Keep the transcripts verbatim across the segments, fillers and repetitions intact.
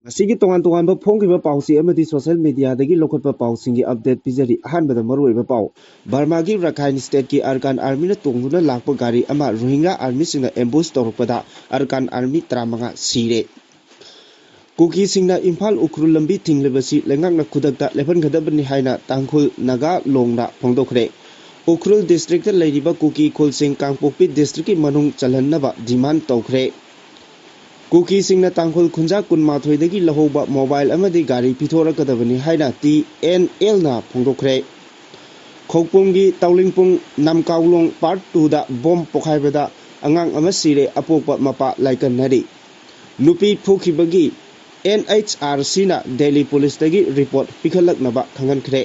ꯉꯁꯤꯒꯤ ꯇꯣꯉꯥꯟ ꯇꯣꯉꯥꯟꯕ ꯐꯣꯡꯈꯤꯕ ꯄꯥꯎꯆꯦ ꯑꯃꯗꯤ ꯁꯣꯁꯤꯌꯦꯜ ꯃꯤꯗꯤꯌꯥꯗꯒꯤ ꯂꯧꯈꯠꯄ ꯄꯥꯎꯁꯤꯡꯒꯤ ꯑꯞꯗꯦꯠ ꯄꯤꯖꯔꯤ꯫ ꯑꯍꯥꯟꯕꯗ ꯃꯔꯨꯑꯣꯏꯕ ꯄꯥꯎ, ꯕꯔꯃꯥꯒꯤ ꯔꯈꯥꯏꯟ ꯁ꯭ꯇꯦꯠꯀꯤ ꯑꯔꯀꯥꯟ ꯑꯥꯔꯃꯤꯅ ꯇꯣꯡꯗꯨꯅ ꯂꯥꯛꯄ ꯒꯥꯔꯤ ꯑꯃ ꯔꯣꯍꯤꯡꯒ꯭ꯌꯥ ꯑꯥꯔꯃꯤꯁꯤꯡꯅ ꯑꯦꯝꯕꯨꯁ ꯇꯧꯔꯛꯄꯗ ꯑꯔꯀꯥꯟ ꯑꯥꯔꯃꯤ ꯇꯔꯥꯃꯉꯥ ꯁꯤꯔꯦ꯫ ꯀꯨꯀꯤꯁꯤꯡꯅ ꯏꯝꯐꯥꯜ ꯎꯈ꯭ꯔꯨꯜ ꯂꯝꯕꯤ ꯊꯤꯡꯂꯤꯕꯁꯤ ꯂꯩꯉꯥꯛꯅ ꯈꯨꯗꯛꯇ ꯂꯦꯞꯍꯟꯒꯗꯕꯅꯤ ꯍꯥꯏꯅ ꯇꯥꯡꯈꯨꯜ ꯅꯥꯒꯥ ꯂꯣꯡꯅ ꯐꯣꯡꯗꯣꯛꯈ꯭ꯔꯦ꯫ ꯎꯈ꯭ꯔꯨꯜ ꯗꯤꯁꯇ꯭ꯔꯤꯛꯇ ꯂꯩꯔꯤꯕ ꯀꯨꯀꯤ ꯈꯨꯜꯁꯤꯡ ꯀꯥꯡꯄꯣꯛꯄꯤ ꯗꯤꯁꯇ꯭ꯔꯤꯛꯀꯤ ꯃꯅꯨꯡ ꯆꯜꯍꯟꯅꯕ ꯗꯤꯃꯥꯟ ꯇꯧꯈ꯭ꯔꯦ꯫ ꯀꯨꯀꯤꯁꯤꯡꯅ ꯇꯥꯡꯈꯨꯜ ꯈꯨꯟꯖꯥ ꯀꯨꯟꯃꯥꯊꯣꯏꯗꯒꯤ ꯂꯧꯍꯧꯕ ꯃꯣꯕꯥꯏꯜ ꯑꯃꯗꯤ ꯒꯥꯔꯤ ꯄꯤꯊꯣꯔꯛꯀꯗꯕꯅꯤ ꯍꯥꯏꯅ ꯇꯤ ꯑꯦꯟ ꯑꯦꯜꯅ ꯐꯣꯡꯗꯣꯛꯈ꯭ꯔꯦ꯫ ꯈꯣꯛꯄꯨꯝꯒꯤ ꯇꯥꯎꯂꯤꯡꯄꯨꯡ ꯅꯝꯀꯥꯎꯂꯣꯡ ꯄꯥꯔꯠ ꯇꯨꯗ ꯕꯣꯝ ꯄꯣꯈꯥꯏꯕꯗ ꯑꯉꯥꯡ ꯑꯃ ꯁꯤꯔꯦ, ꯑꯄꯣꯛꯄ ꯃꯄꯥ ꯂꯥꯏꯀꯟꯅꯔꯤ꯫ ꯅꯨꯄꯤ ꯐꯨꯈꯤꯕꯒꯤ ꯑꯦꯟ ꯑꯩꯆ ꯑꯥꯔ ꯁꯤꯅ ꯗꯦꯜꯂꯤ ꯄꯨꯂꯤꯁꯇꯒꯤ ꯔꯤꯄꯣꯔꯠ ꯄꯤꯈꯠꯂꯛꯅꯕ ꯈꯪꯍꯟꯈ꯭ꯔꯦ꯫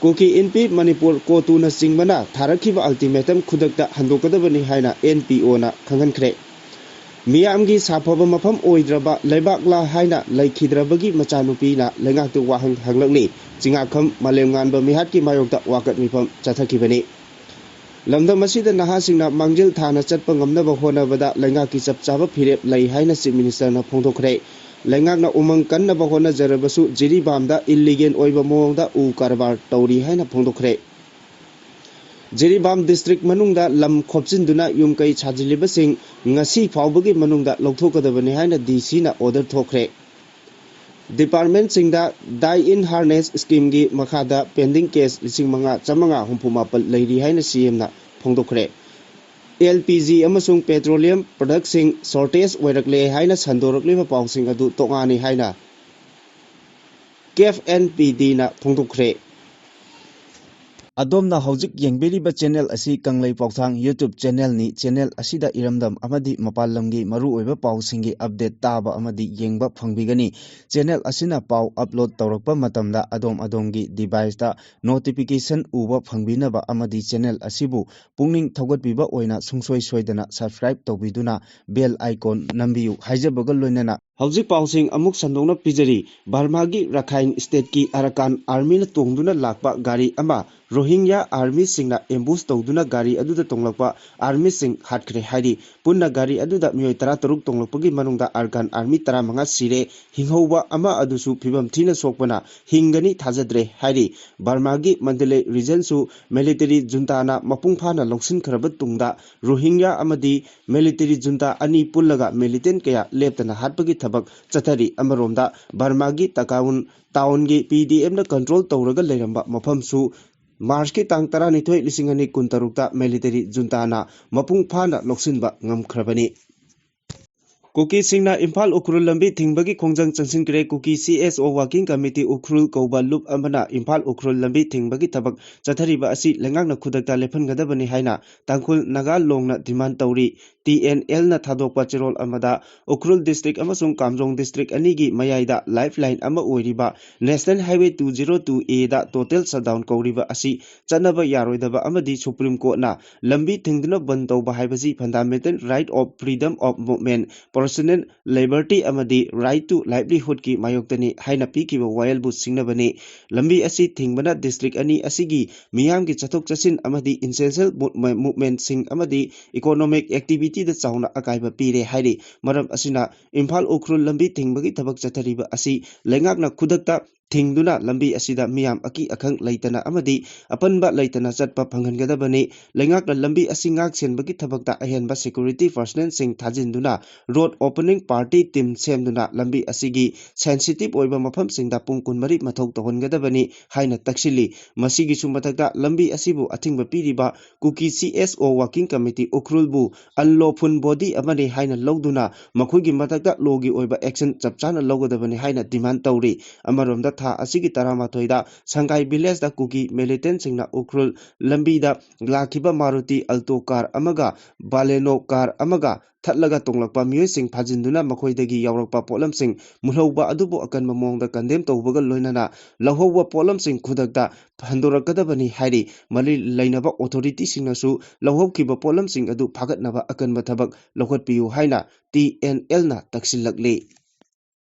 ꯀꯨꯀꯤ ꯏꯟꯄꯤ ꯃꯅꯤꯄꯨꯔ ꯀꯣꯇꯨꯅꯆꯤꯡꯕꯅ ꯊꯥꯔꯛꯈꯤꯕ ꯑꯜꯇꯤꯃꯦꯇꯝ ꯈꯨꯗꯛꯇ ꯍꯟꯗꯣꯛꯀꯗꯕꯅꯤ ꯍꯥꯏꯅ ꯑꯦꯟ ꯄꯤ ꯑꯣꯅ ꯈꯪꯍꯟꯈ꯭ꯔꯦ꯫ ꯃꯤꯌꯥꯝꯒꯤ ꯁꯥꯐꯕ ꯃꯐꯝ ꯑꯣꯏꯗ꯭ꯔꯕ ꯂꯩꯕꯥꯛꯂꯥ ꯍꯥꯏꯅ ꯂꯩꯈꯤꯗ꯭ꯔꯕꯒꯤ ꯃꯆꯥꯅꯨꯄꯤꯅ ꯂꯩꯉꯥꯛꯇ ꯋꯥꯍꯪ ꯍꯪꯂꯛꯂꯤ꯫ ꯆꯤꯡꯉꯥꯛꯐꯝ ꯃꯥꯂꯦꯝꯉꯥꯟꯕ ꯃꯤꯍꯥꯠꯀꯤ ꯃꯥꯌꯣꯛꯇ ꯋꯥꯀꯠ ꯃꯤꯐꯝ ꯆꯠꯊꯈꯤꯕꯅꯤ꯫ ꯂꯝꯗꯝ ꯑꯁꯤꯗ ꯅꯍꯥꯁꯤꯡꯅ ꯃꯥꯡꯖꯤꯜ ꯊꯥꯅ ꯆꯠꯄ ꯉꯝꯅꯕ ꯍꯣꯠꯅꯕꯗ ꯂꯩꯉꯥꯛꯀꯤ ꯆꯞ ꯆꯥꯕ ꯐꯤꯔꯦꯞ ꯂꯩ ꯍꯥꯏꯅ ꯆꯤꯐ ꯃꯤꯅꯤꯁꯇꯔꯅ ꯐꯣꯡꯗꯣꯛꯈ꯭ꯔꯦ꯫ ꯂꯩꯉꯥꯛꯅ ꯎꯃꯪ ꯀꯟꯅꯕ ꯍꯣꯠꯅꯖꯔꯕꯁꯨ ꯖꯤꯔꯤꯕꯥꯝꯗ ꯏꯜꯂꯤꯒꯦꯜ ꯑꯣꯏꯕ ꯃꯑꯣꯡꯗ ꯎ ꯀꯔꯕꯥꯔ ꯇꯧꯔꯤ ꯍꯥꯏꯅ ꯐꯣꯡꯗꯣꯛꯈ꯭ꯔꯦ꯫ ꯖꯤꯔꯤꯕꯥꯝ ꯗꯤꯁꯇ꯭ꯔꯤꯛ ꯃꯅꯨꯡꯗ ꯂꯝ ꯈꯣꯞꯆꯤꯟꯗꯨꯅ ꯌꯨꯝ ꯀꯩ ꯁꯥꯖꯤꯜꯂꯤꯕꯁꯤꯡ ꯉꯁꯤ ꯐꯥꯎꯕꯒꯤ ꯃꯅꯨꯡꯗ ꯂꯧꯊꯣꯛꯀꯗꯕꯅꯤ ꯍꯥꯏꯅ ꯗꯤ ꯁꯤꯅ ꯑꯣꯔꯗꯔ ꯊꯣꯛꯈ꯭ꯔꯦ꯫ ꯗꯤꯄꯥꯔꯠꯃꯦꯟꯠꯁꯤꯡꯗ ꯗꯥꯏ ꯏꯟ ꯍꯥꯔꯅꯦꯁ ꯁ꯭ꯀꯤꯝꯒꯤ ꯃꯈꯥꯗ ꯄꯦꯟꯗꯤꯡ ꯀꯦꯁ ꯂꯤꯁꯤꯡ ꯃꯉꯥ ꯆꯥꯝꯃꯉꯥ ꯍꯨꯝꯐꯨ ꯃꯥꯄꯜ ꯂꯩꯔꯤ ꯍꯥꯏꯅ ꯁꯤ ꯑꯦꯝꯅ ꯐꯣꯡꯗꯣꯛꯈ꯭ꯔꯦ꯫ ꯑꯦꯜ ꯄꯤ ꯖꯤ ꯑꯃꯁꯨꯡ ꯄꯦꯇ꯭ꯔꯣꯂꯤꯌꯝ ꯄ꯭ꯔꯗꯛꯁꯤꯡ ꯁꯣꯔꯇꯦꯖ ꯑꯣꯏꯔꯛꯂꯦ ꯍꯥꯏꯅ ꯁꯟꯗꯣꯔꯛꯂꯤꯕ ꯄꯥꯎꯁꯤꯡ ꯑꯗꯨ ꯇꯣꯉꯥꯟꯅꯤ ꯍꯥꯏꯅ ꯀꯦꯐ ꯑꯦꯟ ꯄꯤ ꯗꯤꯅ ꯐꯣꯡꯗꯣꯛꯈ꯭ꯔꯦ꯫ ꯑꯗꯣꯝꯅ ꯍꯧꯖꯤꯛ ꯌꯦꯡꯕꯤꯔꯤꯕ ꯆꯦꯅꯦꯜ ꯑꯁꯤ ꯀꯪꯂꯩ ꯄꯥꯎꯊꯥꯡ YouTube ꯆꯦꯅꯦꯜꯅꯤ꯫ ꯆꯦꯅꯦꯜ ꯑꯁꯤꯗ ꯏꯔꯝꯗꯝ ꯑꯃꯗꯤ ꯃꯄꯥꯟ ꯂꯝꯒꯤ ꯃꯔꯨꯑꯣꯏꯕ ꯄꯥꯎꯁꯤꯡꯒꯤ ꯑꯞꯗꯦꯠ ꯇꯥꯕ ꯑꯃꯗꯤ ꯌꯦꯡꯕ ꯐꯪꯕꯤꯒꯅꯤ꯫ ꯆꯦꯅꯦꯜ ꯑꯁꯤꯅ ꯄꯥꯎ ꯑꯞꯂꯣꯗ ꯇꯧꯔꯛꯄ ꯃꯇꯝꯗ ꯑꯗꯣꯝ ꯑꯗꯣꯝꯒꯤ ꯗꯤꯚꯥꯏꯁꯇ ꯅꯣꯇꯤꯐꯤꯀꯦꯁꯟ ꯎꯕ ꯐꯪꯕꯤꯅꯕ ꯑꯃꯗꯤ ꯆꯦꯅꯦꯜ ꯑꯁꯤꯕꯨ ꯄꯨꯛꯅꯤꯡ ꯊꯧꯒꯠꯄꯤꯕ ꯑꯣꯏꯅ ꯁꯨꯡꯁꯣꯏ ꯁꯣꯏꯗꯅ ꯁꯕꯁꯀ꯭ꯔꯥꯏꯕ ꯇꯧꯕꯤꯗꯨꯅ ꯕꯦꯜ ꯑꯥꯏꯀꯣꯟ ꯅꯝꯕꯤꯌꯨ ꯍꯥꯏꯖꯕꯒ ꯂꯣꯏꯅꯅ ꯍꯧꯖꯤꯛ ꯄꯥꯎꯁꯤꯡ ꯑꯃꯨꯛ ꯁꯟꯗꯣꯛꯅ ꯄꯤꯖꯔꯤ꯫ ꯕꯔꯃꯥꯒꯤ ꯔꯥꯈꯥꯏꯟ ꯁ꯭ꯇꯦꯠꯀꯤ ꯑꯔꯥꯀꯥꯟ ꯑꯥꯔꯃꯤꯅ ꯇꯣꯡꯗꯨꯅ ꯂꯥꯛꯄ ꯒꯥꯔꯤ ꯑꯃ ꯔꯣꯍꯤꯡꯌꯥ ꯑꯥꯔꯃꯤꯁꯤꯡꯅ ꯑꯦꯝꯕꯨꯁ ꯇꯧꯗꯨꯅ ꯒꯥꯔꯤ ꯑꯗꯨꯗ ꯇꯣꯡꯂꯛꯄ ꯑꯥꯔꯃꯤꯁꯤꯡ ꯍꯥꯠꯈ꯭ꯔꯦ ꯍꯥꯏꯔꯤ꯫ ꯄꯨꯟꯅ ꯒꯥꯔꯤ ꯑꯗꯨꯗ ꯃꯤꯑꯣꯏ ꯇꯔꯥꯇꯔꯨꯛ ꯇꯣꯡꯂꯛꯄꯒꯤ ꯃꯅꯨꯡꯗ ꯑꯥꯔꯀꯥꯟ ꯑꯥꯔꯃꯤ ꯇꯔꯥꯃꯉꯥ ꯁꯤꯔꯦ꯫ ꯍꯤꯡꯍꯧꯕ ꯑꯃ ꯑꯗꯨꯁꯨ ꯐꯤꯕꯝ ꯊꯤꯅ ꯁꯣꯛꯄꯅ ꯍꯤꯡꯒꯅꯤ ꯊꯥꯖꯗ꯭ꯔꯦ ꯍꯥꯏꯔꯤ꯫ ꯕꯔꯃꯥꯒꯤ ꯃꯟꯗꯂꯦ ꯔꯤꯖꯟꯁꯨ ꯃꯤꯂꯤꯇꯔꯤ ꯖꯨꯟꯇꯥꯅ ꯃꯄꯨꯡ ꯐꯥꯅ ꯂꯧꯁꯤꯟꯈ꯭ꯔꯕ ꯇꯨꯡꯗ ꯔꯣꯍꯤꯡꯌꯥ ꯑꯃꯗꯤ ꯃꯤꯂꯤꯇꯔꯤ ꯖꯨꯟꯇꯥ ꯑꯅꯤ ꯄꯨꯜꯂꯒ ꯃꯤꯂꯤꯇꯦꯟ ꯀꯌꯥ ꯂꯦꯞꯇꯅ ꯍꯥꯠꯄꯒꯤ ꯊꯕꯛ ꯆꯠꯊꯔꯤ꯫ ꯑꯃꯔꯣꯝꯗ ꯕꯔꯃꯥꯒꯤ ꯇꯀꯥꯎꯟ ꯇꯥꯎꯟꯒꯤ ꯄꯤ ꯗꯤ ꯑꯦꯐꯅ ꯀꯟꯇ꯭ꯔꯣꯜ ꯇꯧꯔꯒ ꯂꯩꯔꯝꯕ ꯃꯐꯝꯁꯨ ꯃꯥꯔꯆꯀꯤ ꯇꯥꯡ ꯇꯔꯥꯅꯤꯊꯣꯏ, ꯂꯤꯁꯤꯡ ꯑꯅꯤ ꯀꯨꯟꯇꯔꯨꯛꯇ ꯃꯤꯂꯤꯇꯔꯤ ꯖꯨꯟꯇꯥꯅ ꯃꯄꯨꯡ ꯐꯥꯅ ꯂꯧꯁꯤꯟꯕ ꯉꯝꯈ꯭ꯔꯕꯅꯤ꯫ ꯀꯨꯀꯤꯁꯤꯡꯅ ꯏꯝꯐꯥꯜ ꯎꯈ꯭ꯔꯨꯜ ꯂꯝꯕꯤ ꯊꯤꯡꯕꯒꯤ ꯈꯣꯡꯖꯪ ꯆꯪꯁꯤꯟꯈ꯭ꯔꯦ꯫ ꯀꯨꯀꯤ ꯁꯤ ꯑꯦꯁ ꯑꯣ ꯋꯥꯀꯤꯡ ꯀꯃꯤꯇꯤ ꯎꯈ꯭ꯔꯨꯜ ꯀꯧꯕ ꯂꯨꯞ ꯑꯃꯅ ꯏꯝꯐꯥꯜ ꯎꯈ꯭ꯔꯨꯜ ꯂꯝꯕꯤ ꯊꯤꯡꯕꯒꯤ ꯊꯕꯛ ꯆꯠꯊꯔꯤꯕ ꯑꯁꯤ ꯂꯩꯉꯥꯛꯅ ꯈꯨꯗꯛꯇ ꯂꯦꯞꯍꯟꯒꯗꯕꯅꯤ ꯍꯥꯏꯅ ꯇꯥꯡꯈꯨꯜ ꯅꯥꯒꯥ ꯂꯣꯡꯅ ꯗꯤꯃꯥꯟ ꯇꯧꯔꯤ꯫ ꯇꯤ ꯑꯦꯟ ꯑꯦꯜꯅ ꯊꯥꯗꯣꯛꯄ ꯆꯦꯔꯣꯜ ꯑꯃꯗ ꯎꯈ꯭ꯔꯨꯜ ꯗꯤꯁꯇ꯭ꯔꯤꯛ ꯑꯃꯁꯨꯡ ꯀꯥꯝꯖꯣꯡ ꯗꯤꯁꯇ꯭ꯔꯤꯛ ꯑꯅꯤꯒꯤ ꯃꯌꯥꯏꯗ ꯂꯥꯏꯐ ꯂꯥꯏꯟ ꯑꯃ ꯑꯣꯏꯔꯤꯕ national highway two zero two ꯑꯦꯗ ꯇꯣꯇꯦꯜ ꯁꯠꯗꯥꯎꯟ ꯀꯧꯔꯤꯕ ꯑꯁꯤ ꯆꯠꯅꯕ ꯌꯥꯔꯣꯏꯗꯕ ꯑꯃꯗꯤ ꯁꯨꯄ꯭ꯔꯤꯝ ꯀꯣꯔꯠꯅ ꯂꯝꯕꯤ ꯊꯤꯡꯗꯨꯅ ꯕꯟ ꯇꯧꯕ ꯍꯥꯏꯕꯁꯤ fundamental right of freedom of movement, personal liberty ꯑꯃꯗꯤ right to livelihoodꯀꯤ ꯃꯥꯌꯣꯛꯇꯅꯤ ꯍꯥꯏꯅ ꯄꯤꯈꯤꯕ ꯋꯥꯌꯦꯜꯕꯨ ꯁꯤꯡꯅꯕꯅꯤ꯫ ꯂꯝꯕꯤ ꯑꯁꯤ ꯊꯤꯡꯕꯅ ꯗꯤꯁꯇ꯭ꯔꯤꯛ ꯑꯅꯤ ꯑꯁꯤꯒꯤ ꯃꯤꯌꯥꯝꯒꯤ ꯆꯠꯊꯣꯛ ꯆꯠꯁꯤꯟ ꯑꯃꯗꯤ essential movement, movementꯁꯤꯡ ꯑꯃꯗꯤ economic activityꯗ ꯆꯥꯎꯅ ꯑꯀꯥꯏꯕ ꯄꯤꯔꯦ ꯍꯥꯏꯔꯤ꯫ ꯃꯔꯝ ꯑꯁꯤꯅ ꯏꯝꯐꯥꯜ ꯎꯈ꯭ꯔꯨꯜ ꯂꯝꯕꯤ ꯊꯤꯡꯕꯒꯤ ꯊꯕꯛ ꯆꯠꯊꯔꯤꯕ ꯑꯁꯤ ꯂꯩꯉꯥꯛꯅ ꯈꯨꯗꯛꯇ ꯊꯤꯡꯗꯨꯅ ꯂꯝꯕꯤ ꯑꯁꯤꯗ ꯃꯤꯌꯥꯝ ꯑꯀꯤ ꯑꯈꯪ ꯂꯩꯇꯅ ꯑꯃꯗꯤ ꯑꯄꯟꯕ ꯂꯩꯇꯅ ꯆꯠꯄ ꯐꯪꯍꯟꯒꯗꯕꯅꯤ꯫ ꯂꯩꯉꯥꯛꯅ ꯂꯝꯕꯤ ꯑꯁꯤ ꯉꯥꯛ ꯁꯦꯟꯕꯒꯤ ꯊꯕꯛꯇ ꯑꯍꯦꯟꯕ security personnelꯁꯤꯡ ꯊꯥꯖꯤꯟꯗꯨꯅ road opening party team ꯁꯦꯝꯗꯨꯅ ꯂꯝꯕꯤ ꯑꯁꯤꯒꯤ sensitive ꯑꯣꯏꯕ ꯃꯐꯝꯁꯤꯡꯗ ꯄꯨꯡ ꯀꯨꯟꯃꯔꯤ ꯃꯊꯧ ꯇꯧꯍꯟꯒꯗꯕꯅꯤ ꯍꯥꯏꯅ ꯇꯛꯁꯤꯜꯂꯤ꯫ ꯃꯁꯤꯒꯤꯁꯨ ꯃꯊꯛꯇ ꯂꯝꯕꯤ ꯑꯁꯤꯕꯨ ꯑꯊꯤꯡꯕ ꯄꯤꯔꯤꯕ ꯀꯨꯀꯤ ꯁꯤ ꯑꯦꯁ ꯑꯣ ꯋꯥꯀꯤꯡ ꯀꯃꯤꯇꯤ ꯎꯈ꯭ꯔꯨꯜꯕꯨ unlawful body ꯑꯃꯅꯤ ꯍꯥꯏꯅ ꯂꯧꯗꯨꯅ ꯃꯈꯣꯏꯒꯤ ꯃꯊꯛꯇ ꯂꯣꯒꯤ ꯑꯣꯏꯕ action ꯆꯞ ꯆꯥꯅ ꯂꯧꯒꯗꯕꯅꯤ ꯍꯥꯏꯅ ꯗꯤꯃꯥꯟ ꯇꯧꯔꯤ꯫ ꯑꯃꯔꯣꯝꯗ ꯊꯥ ꯑꯁꯤꯒꯤ ꯇꯔꯥꯃꯥꯊꯣꯏꯗ ꯁꯪꯒꯥꯏ ꯚꯤꯂꯦꯖꯇ ꯀꯨꯀꯤ ꯃꯤꯂꯤꯇꯦꯟꯁꯤꯡꯅ ꯎꯈ꯭ꯔꯨꯜ ꯂꯝꯕꯤꯗ ꯂꯥꯛꯈꯤꯕ ꯃꯥꯔꯨꯇꯤ ꯑꯜꯇꯣ ꯀꯥꯔ ꯑꯃꯒ ꯕꯥꯂꯦꯅꯣ ꯀꯥꯔ ꯑꯃꯒ ꯊꯠꯂꯒ ꯇꯣꯡꯂꯛꯄ ꯃꯤꯑꯣꯏꯁꯤꯡ ꯐꯥꯖꯤꯟꯗꯨꯅ ꯃꯈꯣꯏꯗꯒꯤ ꯌꯥꯎꯔꯛꯄ ꯄꯣꯠꯂꯝꯁꯤꯡ ꯃꯨꯜꯍꯧꯕ ꯑꯗꯨꯕꯨ ꯑꯀꯟꯕ ꯃꯑꯣꯡꯗ ꯀꯟꯗꯦꯝ ꯇꯧꯕꯒ ꯂꯣꯏꯅꯅ ꯂꯧꯍꯧꯕ ꯄꯣꯠꯂꯝꯁꯤꯡ ꯈꯨꯗꯛꯇ ꯍꯟꯗꯣꯔꯛꯀꯗꯕꯅꯤ ꯍꯥꯏꯔꯤ꯫ ꯃꯔꯤ ꯂꯩꯅꯕ ꯑꯣꯊꯣꯔꯤꯇꯤꯁꯤꯡꯅꯁꯨ ꯂꯧꯍꯧꯈꯤꯕ ꯄꯣꯠꯂꯝꯁꯤꯡ ꯑꯗꯨ ꯐꯥꯒꯠꯅꯕ ꯑꯀꯟꯕ ꯊꯕꯛ ꯂꯧꯈꯠꯄꯤꯌꯨ ꯍꯥꯏꯅ ꯇꯤ ꯑꯦꯟ ꯑꯦꯜꯅ ꯇꯛꯁꯤꯜꯂꯛꯂꯤ꯫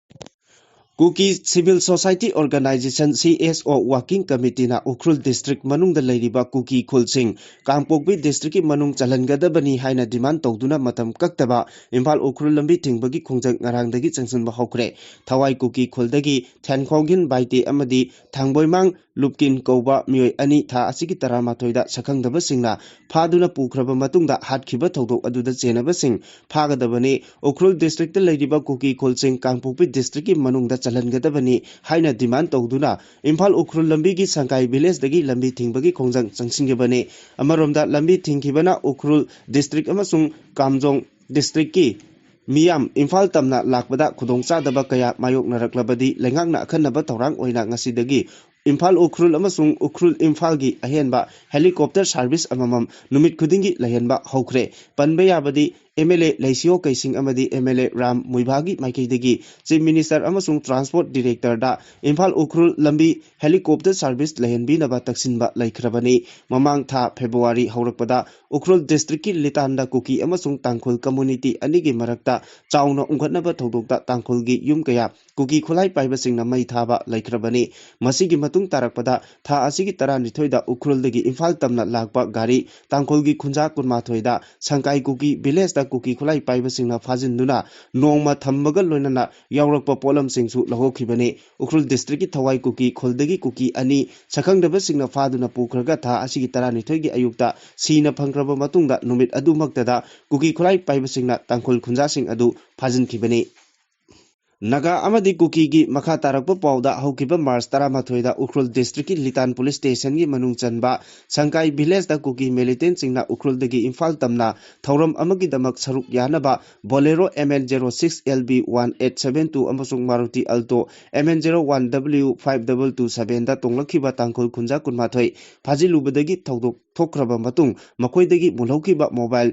ꯀꯨꯀꯤ civil society organisation, C S ꯑꯣ, ꯋꯥꯔꯀꯤꯡ ꯀꯃꯤꯇꯤꯅ ꯎꯈ꯭ꯔꯨꯜ ꯗꯤꯁꯇ꯭ꯔꯤꯛ ꯃꯅꯨꯡꯗ ꯂꯩꯔꯤꯕ ꯀꯨꯀꯤ ꯈꯨꯜꯁꯤꯡ ꯀꯥꯡꯄꯣꯛꯄꯤ ꯗꯤꯁꯇ꯭ꯔꯤꯛꯀꯤ ꯃꯅꯨꯡ ꯆꯜꯍꯟꯒꯗꯕꯅꯤ ꯍꯥꯏꯅ ꯗꯤꯃꯥꯟ ꯇꯧꯗꯨꯅ ꯃꯇꯝ ꯀꯛꯇꯕ ꯏꯝꯐꯥꯜ ꯎꯈ꯭ꯔꯨꯜ ꯂꯝꯕꯤ ꯊꯤꯡꯕꯒꯤ ꯈꯣꯡꯖꯪ ꯉꯔꯥꯡꯗꯒꯤ ꯆꯪꯁꯤꯟꯕ ꯍꯧꯈ꯭ꯔꯦ꯫ ꯊꯋꯥꯏ ꯀꯨꯀꯤ ꯈꯨꯜꯗꯒꯤ ꯊꯦꯟꯈꯣꯡꯒꯤꯟ ꯕꯥꯏꯇꯦ ꯑꯃꯗꯤ ꯊꯥꯡꯕꯣꯏꯃꯥꯡ ꯂꯨꯞꯀꯤꯟ ꯀꯧꯕ ꯃꯤꯑꯣꯏ ꯑꯅꯤ ꯊꯥ ꯑꯁꯤꯒꯤ ꯇꯔꯥꯃꯥꯊꯣꯏꯗ ꯁꯛꯈꯪꯗꯕꯁꯤꯡꯅ ꯐꯥꯗꯨꯅ ꯄꯨꯈ꯭ꯔꯕ ꯃꯇꯨꯡꯗ ꯍꯥꯠꯈꯤꯕ ꯊꯧꯗꯣꯛ ꯑꯗꯨꯗ ꯆꯦꯟꯅꯕꯁꯤꯡ ꯐꯥꯒꯗꯕꯅꯤ꯫ ꯎꯈ꯭ꯔꯨꯜ ꯗꯤꯁꯇ꯭ꯔꯤꯛꯇ ꯂꯩꯔꯤꯕ ꯀꯨꯀꯤ ꯈꯨꯜꯁꯤꯡ ꯀꯥꯡꯄꯣꯛꯄꯤ ꯗꯤꯁꯇ꯭ꯔꯤꯛꯀꯤ ꯃꯅꯨꯡꯗ ꯆꯜꯍꯟꯒꯗꯕꯅꯤ ꯍꯥꯏꯅ ꯗꯤꯃꯥꯟ ꯇꯧꯗꯨꯅ ꯏꯝꯐꯥꯜ ꯎꯈ꯭ꯔꯨꯜ ꯂꯝꯕꯤꯒꯤ ꯁꯪꯀꯥꯏ ꯚꯤꯂꯦꯖꯇꯒꯤ ꯂꯝꯕꯤ ꯊꯤꯡꯕꯒꯤ ꯈꯣꯡꯖꯪ ꯆꯪꯁꯤꯟꯈꯤꯕꯅꯤ꯫ ꯑꯃꯔꯣꯝꯗ ꯂꯝꯕꯤ ꯊꯤꯡꯈꯤꯕꯅ ꯎꯈ꯭ꯔꯨꯜ ꯗꯤꯁꯇ꯭ꯔꯤꯛ ꯑꯃꯁꯨꯡ ꯀꯥꯝꯖꯣꯡ ꯗꯤꯁꯇ꯭ꯔꯤꯛꯀꯤ ꯃꯤꯌꯥꯝ ꯏꯝꯐꯥꯜ ꯇꯝꯅ ꯂꯥꯛꯄꯗ ꯈꯨꯗꯣꯡꯆꯥꯗꯕ ꯀꯌꯥ ꯃꯥꯌꯣꯛꯅꯔꯛꯂꯕꯗꯤ ꯂꯩꯉꯥꯛꯅ ꯑꯈꯟꯅꯕ ꯊꯧꯔꯥꯡ ꯑꯣꯏꯅ ꯉꯁꯤꯗꯒꯤ ꯏꯝꯐꯥꯜ ꯎꯈ꯭ꯔꯨꯜ ꯑꯃꯁꯨꯡ ꯎꯈ꯭ꯔꯨꯜ ꯏꯝꯐꯥꯜꯒꯤ ꯑꯍꯦꯟꯕ ꯍꯦꯂꯤꯀꯣꯞꯇꯔ ꯁꯥꯔꯚꯤꯁ ꯑꯃꯃꯝ ꯅꯨꯃꯤꯠ ꯈꯨꯗꯤꯡꯒꯤ ꯂꯩꯍꯟꯕ ꯍꯧꯈ꯭ꯔꯦ꯫ ꯄꯟꯕ ꯌꯥꯕꯗꯤ ꯑꯦꯝ ꯑꯦꯜ ꯑꯦ ꯂꯩꯁꯤꯌꯣ ꯀꯩꯁꯤꯡ ꯑꯃꯗꯤ ꯑꯦꯝ ꯑꯦꯜ ꯑꯦ ꯔꯥꯝ ꯃꯨꯏꯚꯥꯒꯤ ꯃꯥꯏꯀꯩꯗꯒꯤ ꯆꯤꯐ ꯃꯤꯅꯤꯁꯇꯔ ꯑꯃꯁꯨꯡ ꯇ꯭ꯔꯥꯟꯁꯄꯣꯔꯠ ꯗꯤꯔꯦꯛꯇꯔꯗ ꯏꯝꯐꯥꯜ ꯎꯈ꯭ꯔꯨꯜ ꯂꯝꯕꯤ ꯍꯦꯂꯤꯀꯣꯞꯇꯔ ꯁꯥꯔꯚꯤꯁ ꯂꯩꯍꯟꯕꯤꯅꯕ ꯇꯛꯁꯤꯟꯕ ꯂꯩꯈ꯭ꯔꯕꯅꯤ꯫ ꯃꯃꯥꯡ ꯊꯥ ꯐꯦꯕ꯭ꯔꯨꯋꯥꯔꯤ ꯍꯧꯔꯛꯄꯗ ꯎꯈ꯭ꯔꯨꯜ ꯗꯤꯁꯇ꯭ꯔꯤꯛꯀꯤ ꯂꯤꯇꯥꯟꯗ ꯀꯨꯀꯤ ꯑꯃꯁꯨꯡ ꯇꯥꯡꯈꯨꯜ ꯀꯝꯃꯨꯅꯤꯇꯤ ꯑꯅꯤꯒꯤ ꯃꯔꯛꯇ ꯆꯥꯎꯅ ꯎꯪꯈꯠꯅꯕ ꯊꯧꯗꯣꯛꯇ ꯇꯥꯡꯈꯨꯜꯒꯤ ꯌꯨꯝ ꯀꯌꯥ ꯀꯨꯀꯤ ꯈꯨꯠꯂꯥꯏ ꯄꯥꯏꯕꯁꯤꯡꯅ ꯃꯩ ꯊꯥꯕ ꯂꯩꯈ꯭ꯔꯕꯅꯤ꯫ ꯃꯁꯤꯒꯤ ꯃꯇꯨꯡ ꯇꯥꯔꯛꯄꯗ ꯊꯥ ꯑꯁꯤꯒꯤ ꯇꯔꯥꯅꯤꯊꯣꯏꯗ ꯎꯈ꯭ꯔꯨꯜꯗꯒꯤ ꯏꯝꯐꯥꯜ ꯇꯝꯅ ꯂꯥꯛꯄ ꯒꯥꯔꯤ ꯇꯥꯡꯈꯨꯜꯒꯤ ꯈꯨꯟꯖꯥ ꯀꯨꯟꯃꯥꯊꯣꯏꯗ ꯁꯪꯀꯥꯏ ꯀꯨꯀꯤ ꯚꯤꯂꯦꯖꯇ ꯀꯨꯀꯤ ꯈꯨꯠꯂꯥꯏ ꯄꯥꯏꯕꯁꯤꯡꯅ ꯐꯥꯖꯤꯟꯗꯨꯅ ꯅꯣꯡꯃ ꯊꯝꯕꯒ ꯂꯣꯏꯅꯅ ꯌꯥꯎꯔꯛꯄ ꯄꯣꯠꯂꯝꯁꯤꯡꯁꯨ ꯂꯧꯍꯧꯈꯤꯕꯅꯤ꯫ ꯎꯈ꯭ꯔꯨꯜ ꯗꯤꯁꯇ꯭ꯔꯤꯛꯀꯤ ꯊꯋꯥꯏ ꯀꯨꯀꯤ ꯈꯨꯜꯗꯒꯤ ꯀꯨꯀꯤ ꯑꯅꯤ ꯁꯛꯈꯪꯗꯕꯁꯤꯡꯅ ꯐꯥꯗꯨꯅ ꯄꯨꯈ꯭ꯔꯒ ꯊꯥ ꯑꯁꯤꯒꯤ ꯇꯔꯥꯅꯤꯊꯣꯏꯒꯤ ꯑꯌꯨꯛꯇ ꯁꯤꯅ ꯐꯪꯈ꯭ꯔꯕ ꯃꯇꯨꯡꯗ ꯅꯨꯃꯤꯠ ꯑꯗꯨꯃꯛꯇꯗ ꯀꯨꯀꯤ ꯈꯨꯠꯂꯥꯏ ꯄꯥꯏꯕꯁꯤꯡꯅ ꯇꯥꯡꯈꯨꯜ ꯈꯨꯟꯖꯥꯁꯤꯡ ꯑꯗꯨ ꯐꯥꯖꯤꯟꯈꯤꯕꯅꯤ꯫ ꯅꯥꯒꯥ ꯑꯃꯗꯤ ꯀꯨꯀꯤꯒꯤ ꯃꯈꯥ ꯇꯥꯔꯛꯄ ꯄꯥꯎꯗ ꯍꯧꯈꯤꯕ ꯃꯥꯔꯆ ꯇꯔꯥꯃꯥꯊꯣꯏꯗ ꯎꯈ꯭ꯔꯨꯜ ꯗꯤꯁꯇ꯭ꯔꯤꯛꯀꯤ ꯂꯤꯇꯥꯟ ꯄꯨꯂꯤꯁ ꯁ꯭ꯇꯦꯁꯟꯒꯤ ꯃꯅꯨꯡ ꯆꯟꯕ ꯁꯪꯀꯥꯏ ꯚꯤꯂꯦꯖꯇ ꯀꯨꯀꯤ ꯃꯤꯂꯤꯇꯦꯟꯁꯤꯡꯅ ꯎꯈ꯭ꯔꯨꯜꯗꯒꯤ ꯏꯝꯐꯥꯜ ꯇꯝꯅ ꯊꯧꯔꯝ ꯑꯃꯒꯤꯗꯃꯛ ꯁꯔꯨꯛ ꯌꯥꯅꯕ Bolero M N zero six L B one eight seven two ꯑꯃꯁꯨꯡ Maruti Alto M N zero one W five double two ꯁꯚꯦꯟꯗ ꯇꯣꯡꯂꯛꯈꯤꯕ ꯇꯥꯡꯈꯨꯜ ꯈꯨꯟꯖꯥ ꯀꯨꯟꯃꯥꯊꯣꯏ ꯐꯥꯖꯤꯜꯂꯨꯕꯗꯒꯤ ꯊꯧꯗꯣꯛ ꯊꯣꯛꯈ꯭ꯔꯕ ꯃꯇꯨꯡ ꯃꯈꯣꯏꯗꯒꯤ ꯃꯨꯜꯍꯧꯈꯤꯕ ꯃꯣꯕꯥꯏꯜ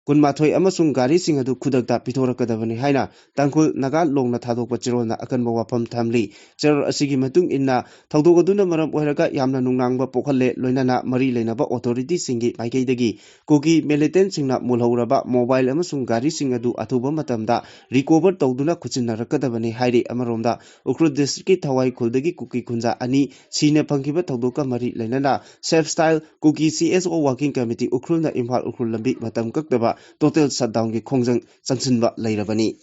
ꯀꯨꯟꯃꯥꯊꯣꯏ ꯑꯃꯁꯨꯡ ꯒꯥꯔꯤꯁꯤꯡ ꯑꯗꯨ ꯈꯨꯗꯛꯇ ꯄꯤꯊꯣꯔꯛꯀꯗꯕꯅꯤ ꯍꯥꯏꯅ ꯇꯥꯡꯈꯨꯜ ꯅꯥꯒꯥ ꯂꯣꯡꯅ ꯊꯥꯗꯣꯛꯄ ꯆꯦꯔꯣꯜꯅ ꯑꯀꯟꯕ ꯋꯥꯐꯝ ꯊꯝꯂꯤ꯫ ꯆꯦꯔꯣꯜ ꯑꯁꯤꯒꯤ ꯃꯇꯨꯡ ꯏꯟꯅ, ꯊꯧꯗꯣꯛ ꯑꯗꯨꯅ ꯃꯔꯝ ꯑꯣꯏꯔꯒ ꯌꯥꯝꯅ ꯅꯨꯡꯅꯥꯡꯕ ꯄꯣꯛꯍꯜꯂꯦ, ꯂꯣꯏꯅꯅ ꯃꯔꯤ ꯂꯩꯅꯕ ꯑꯣꯊꯣꯔꯤꯇꯤꯁꯤꯡꯒꯤ ꯃꯥꯏꯀꯩꯗꯒꯤ ꯀꯨꯀꯤ ꯃꯤꯂꯤꯇꯦꯟꯁꯤꯡꯅ ꯃꯨꯜꯍꯧꯔꯕ ꯃꯣꯕꯥꯏꯜ ꯑꯃꯁꯨꯡ ꯒꯥꯔꯤꯁꯤꯡ ꯑꯗꯨ ꯑꯊꯨꯕ ꯃꯇꯝꯗ ꯔꯤꯀꯣꯚꯔ ꯇꯧꯗꯨꯅ ꯈꯨꯠꯁꯤꯟꯅꯔꯛꯀꯗꯕꯅꯤ ꯍꯥꯏꯔꯤ꯫ ꯑꯃꯔꯣꯝꯗ, ꯎꯈ꯭ꯔꯨꯜ ꯗꯤꯁꯇ꯭ꯔꯤꯛꯀꯤ ꯊꯋꯥꯏ ꯈꯨꯜꯗꯒꯤ ꯀꯨꯀꯤ ꯈꯨꯟꯖꯥ ꯑꯅꯤ ꯁꯤꯅ ꯐꯪꯈꯤꯕ ꯊꯧꯗꯣꯛꯀ ꯃꯔꯤ ꯂꯩꯅꯅ ꯁꯦꯐ ꯁ꯭ꯇꯥꯏꯜ ꯀꯨꯀꯤ ꯁꯤ ꯑꯦꯁ ꯑꯣ ꯋꯥꯀꯤꯡ ꯀꯃꯤꯇꯤ ꯎꯈ꯭ꯔꯨꯜꯅ ꯏꯝꯐꯥꯜ ꯎꯈ꯭ꯔꯨꯜ ꯂꯝꯕꯤ ꯃꯇꯝ ꯀꯛꯇꯕ ꯇꯣꯇꯦꯜ ꯁꯠꯗꯥꯎꯟꯒꯤ ꯈꯣꯡꯖꯪ ꯆꯪꯁꯤꯟꯕ ꯂꯩꯔꯕꯅꯤ꯫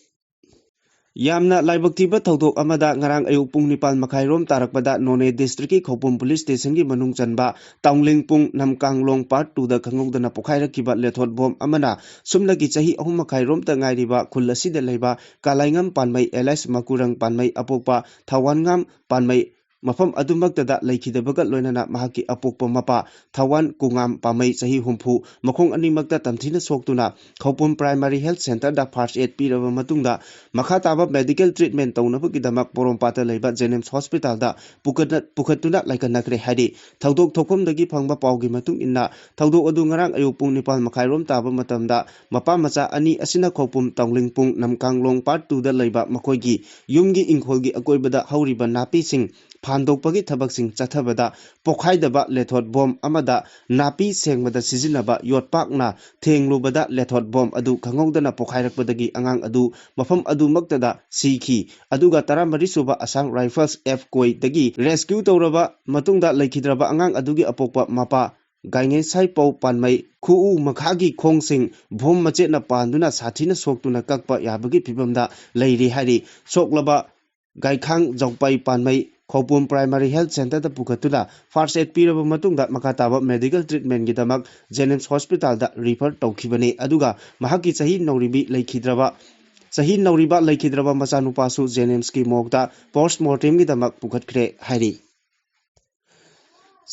ꯌꯥꯝꯅ ꯂꯥꯏꯕꯛ ꯊꯤꯕ ꯊꯧꯗꯣꯛ ꯑꯃꯗ ꯉꯔꯥꯡ ꯑꯌꯨꯛ ꯄꯨꯡ ꯅꯤꯄꯥꯟ ꯃꯈꯥꯏꯔꯣꯝ ꯇꯥꯔꯛꯄꯗ ꯅꯣꯅꯦ ꯗꯤꯁꯇ꯭ꯔꯤꯛꯀꯤ ꯈꯧꯄꯨꯝ ꯄꯨꯂꯤꯁ ꯁ꯭ꯇꯦꯁꯟꯒꯤ ꯃꯅꯨꯡ ꯆꯟꯕ ꯇꯥꯎꯂꯤꯡꯄꯨꯡ ꯅꯝꯀꯥꯡꯂꯣꯡ ꯄꯥꯔꯠ ꯇꯨꯗ ꯈꯪꯍꯧꯗꯅ ꯄꯣꯈꯥꯏꯔꯛꯈꯤꯕ ꯂꯦꯊꯣꯠ ꯕꯣꯝ ꯑꯃꯅ ꯁꯨꯞꯅꯒꯤ ꯆꯍꯤ ꯑꯍꯨꯝ ꯃꯈꯥꯏꯔꯣꯝꯇ ꯉꯥꯏꯔꯤꯕ ꯈꯨꯜ ꯑꯁꯤꯗ ꯂꯩꯕ ꯀꯥꯂꯥꯏꯉꯝ ꯄꯥꯟꯃꯩ ꯑꯦꯂꯥꯏꯁ ꯃꯀꯨꯔꯪ ꯄꯥꯟꯃꯩ ꯑꯄꯣꯛꯄ ꯊꯥꯋꯥꯟꯉꯥꯝ ꯄꯥꯟꯃꯩ ꯃꯐꯝ ꯑꯗꯨꯃꯛꯇꯗ ꯂꯩꯈꯤꯗꯕꯒ ꯂꯣꯏꯅꯅ ꯃꯍꯥꯛꯀꯤ ꯑꯄꯣꯛꯄ ꯃꯄꯥ ꯊꯥꯋꯥꯟ ꯀꯨꯉꯥꯝ ꯄꯥꯝꯃꯩ ꯆꯍꯤ ꯍꯨꯝꯐꯨ, ꯃꯈꯣꯡ ꯑꯅꯤꯃꯛꯇ ꯇꯝꯊꯤꯅ ꯁꯣꯛꯇꯨꯅ ꯈꯧꯄꯨꯝ ꯄ꯭ꯔꯥꯏꯃꯥꯔꯤ ꯍꯦꯜꯊ ꯁꯦꯟꯇꯔꯗ ꯐꯥꯔꯁ ꯑꯦꯗ ꯄꯤꯔꯕ ꯃꯇꯨꯡꯗ ꯃꯈꯥ ꯇꯥꯕ ꯃꯦꯗꯤꯀꯦꯜ ꯇ꯭ꯔꯤꯠꯃꯦꯟ ꯇꯧꯅꯕꯒꯤꯗꯃꯛ ꯄꯣꯔꯣꯝꯄꯥꯠꯇ ꯂꯩꯕ ꯖꯦꯅꯤꯝꯁ ꯍꯣꯁꯄꯤꯇꯥꯜꯗ ꯄꯨꯈꯠꯅ-, ꯄꯨꯈꯠꯇꯨꯅ ꯂꯥꯏꯀꯠꯅꯈ꯭ꯔꯦ ꯍꯥꯏꯔꯤ꯫ ꯊꯧꯗꯣꯛ ꯊꯣꯛꯐꯝꯗꯒꯤ ꯐꯪꯕ ꯄꯥꯎꯒꯤ ꯃꯇꯨꯡ ꯏꯟꯅ, ꯊꯧꯗꯣꯛ ꯑꯗꯨ ꯉꯔꯥꯡ ꯑꯌꯨꯛ ꯄꯨꯡ ꯅꯤꯄꯥꯟ ꯃꯈꯥꯏꯔꯣꯝ ꯇꯥꯕ ꯃꯇꯝꯗ ꯃꯄꯥ ꯃꯆꯥ ꯑꯅꯤ ꯑꯁꯤꯅ ꯈꯧꯄꯨꯝ ꯇꯥꯎꯂꯤꯡꯄꯨꯡ ꯅꯝꯀꯥꯡꯂꯣꯡ ꯄꯥꯔꯠ ꯇꯨꯗ ꯂꯩꯕ ꯃꯈꯣꯏꯒꯤ ꯌꯨꯝꯒꯤ ꯏꯪꯈꯣꯜꯒꯤ ꯑꯀꯣꯏꯕꯗ ꯍꯧꯔꯤꯕ ꯅꯥꯄꯤꯁꯤꯡ ꯐꯥꯟꯗꯣꯛꯄꯒꯤ ꯊꯕꯛꯁꯤꯡ ꯆꯠꯊꯕꯗ ꯄꯣꯈꯥꯏꯗꯕ ꯂꯦꯊꯣꯠ ꯕꯣꯝ ꯑꯃꯗ ꯅꯥꯄꯤ ꯁꯦꯡꯕꯗ ꯁꯤꯖꯤꯟꯅꯕ ꯌꯣꯠꯄꯥꯛꯅ ꯊꯦꯡꯂꯨꯕꯗ ꯂꯦꯊꯣꯠ ꯕꯣꯝ ꯑꯗꯨ ꯈꯪꯍꯧꯗꯅ ꯄꯣꯈꯥꯏꯔꯛꯄꯗꯒꯤ ꯑꯉꯥꯡ ꯑꯗꯨ ꯃꯐꯝ ꯑꯗꯨꯃꯛꯇꯗ ꯁꯤꯈꯤ꯫ ꯑꯗꯨꯒ ꯇꯔꯥꯃꯔꯤ ꯁꯨꯕ ꯑꯁꯥꯝ ꯔꯥꯏꯐꯜꯁ, ꯑꯦꯐ ꯀꯣꯏꯗꯒꯤ ꯔꯦꯁꯀ꯭ꯌꯨ ꯇꯧꯔꯕ ꯃꯇꯨꯡꯗ ꯂꯩꯈꯤꯗ꯭ꯔꯕ ꯑꯉꯥꯡ ꯑꯗꯨꯒꯤ ꯑꯄꯣꯛꯄ ꯃꯄꯥ ꯒꯥꯏꯉꯦꯁꯥꯏꯄꯧ ꯄꯥꯟꯃꯩ ꯈꯨꯎ ꯃꯈꯥꯒꯤ ꯈꯣꯡꯁꯤꯡ ꯕꯣꯝ ꯃꯆꯦꯠꯅ ꯄꯥꯟꯗꯨꯅ ꯁꯥꯊꯤꯅ ꯁꯣꯛꯇꯨꯅ ꯀꯛꯄ ꯌꯥꯕꯒꯤ ꯐꯤꯕꯝꯗ ꯂꯩꯔꯤ ꯍꯥꯏꯔꯤ꯫ ꯁꯣꯛꯂꯕ ꯒꯥꯏꯈꯥꯡ ꯖꯧꯄꯥꯏ ꯄꯥꯟꯃꯩ ꯈꯧꯄꯨꯝ ꯄ꯭ꯔꯥꯏꯃꯥꯔꯤ ꯍꯦꯜꯊ ꯁꯦꯟꯇꯔꯗ ꯄꯨꯈꯠꯇꯨꯅ ꯐꯥꯔꯁ ꯑꯦꯗ ꯄꯤꯔꯕ ꯃꯇꯨꯡꯗ ꯃꯈꯥ ꯇꯥꯕ ꯃꯦꯗꯤꯀꯦꯜ ꯇ꯭ꯔꯤꯠꯃꯦꯟꯒꯤꯗꯃꯛ ꯖꯦꯅꯤꯝꯁ ꯍꯣꯁꯄꯤꯇꯥꯜꯗ ꯔꯤꯐꯔ ꯇꯧꯈꯤꯕꯅꯤ꯫ ꯑꯗꯨꯒ ꯃꯍꯥꯛꯀꯤ ꯆꯍꯤ ꯅꯧꯔꯤꯕꯤ ꯂꯩꯈꯤꯗ꯭ꯔꯕ, ꯆꯍꯤ ꯅꯧꯔꯤꯕ ꯂꯩꯈꯤꯗ꯭ꯔꯕ ꯃꯆꯥꯅꯨꯄꯥꯁꯨ ꯖꯦꯅꯤꯝꯁꯀꯤ ꯃꯣꯔꯒꯇ ꯄꯣꯁꯃꯣꯔꯇꯦꯝꯒꯤꯗꯃꯛ ꯄꯨꯈꯠꯈ꯭ꯔꯦ ꯍꯥꯏꯔꯤ꯫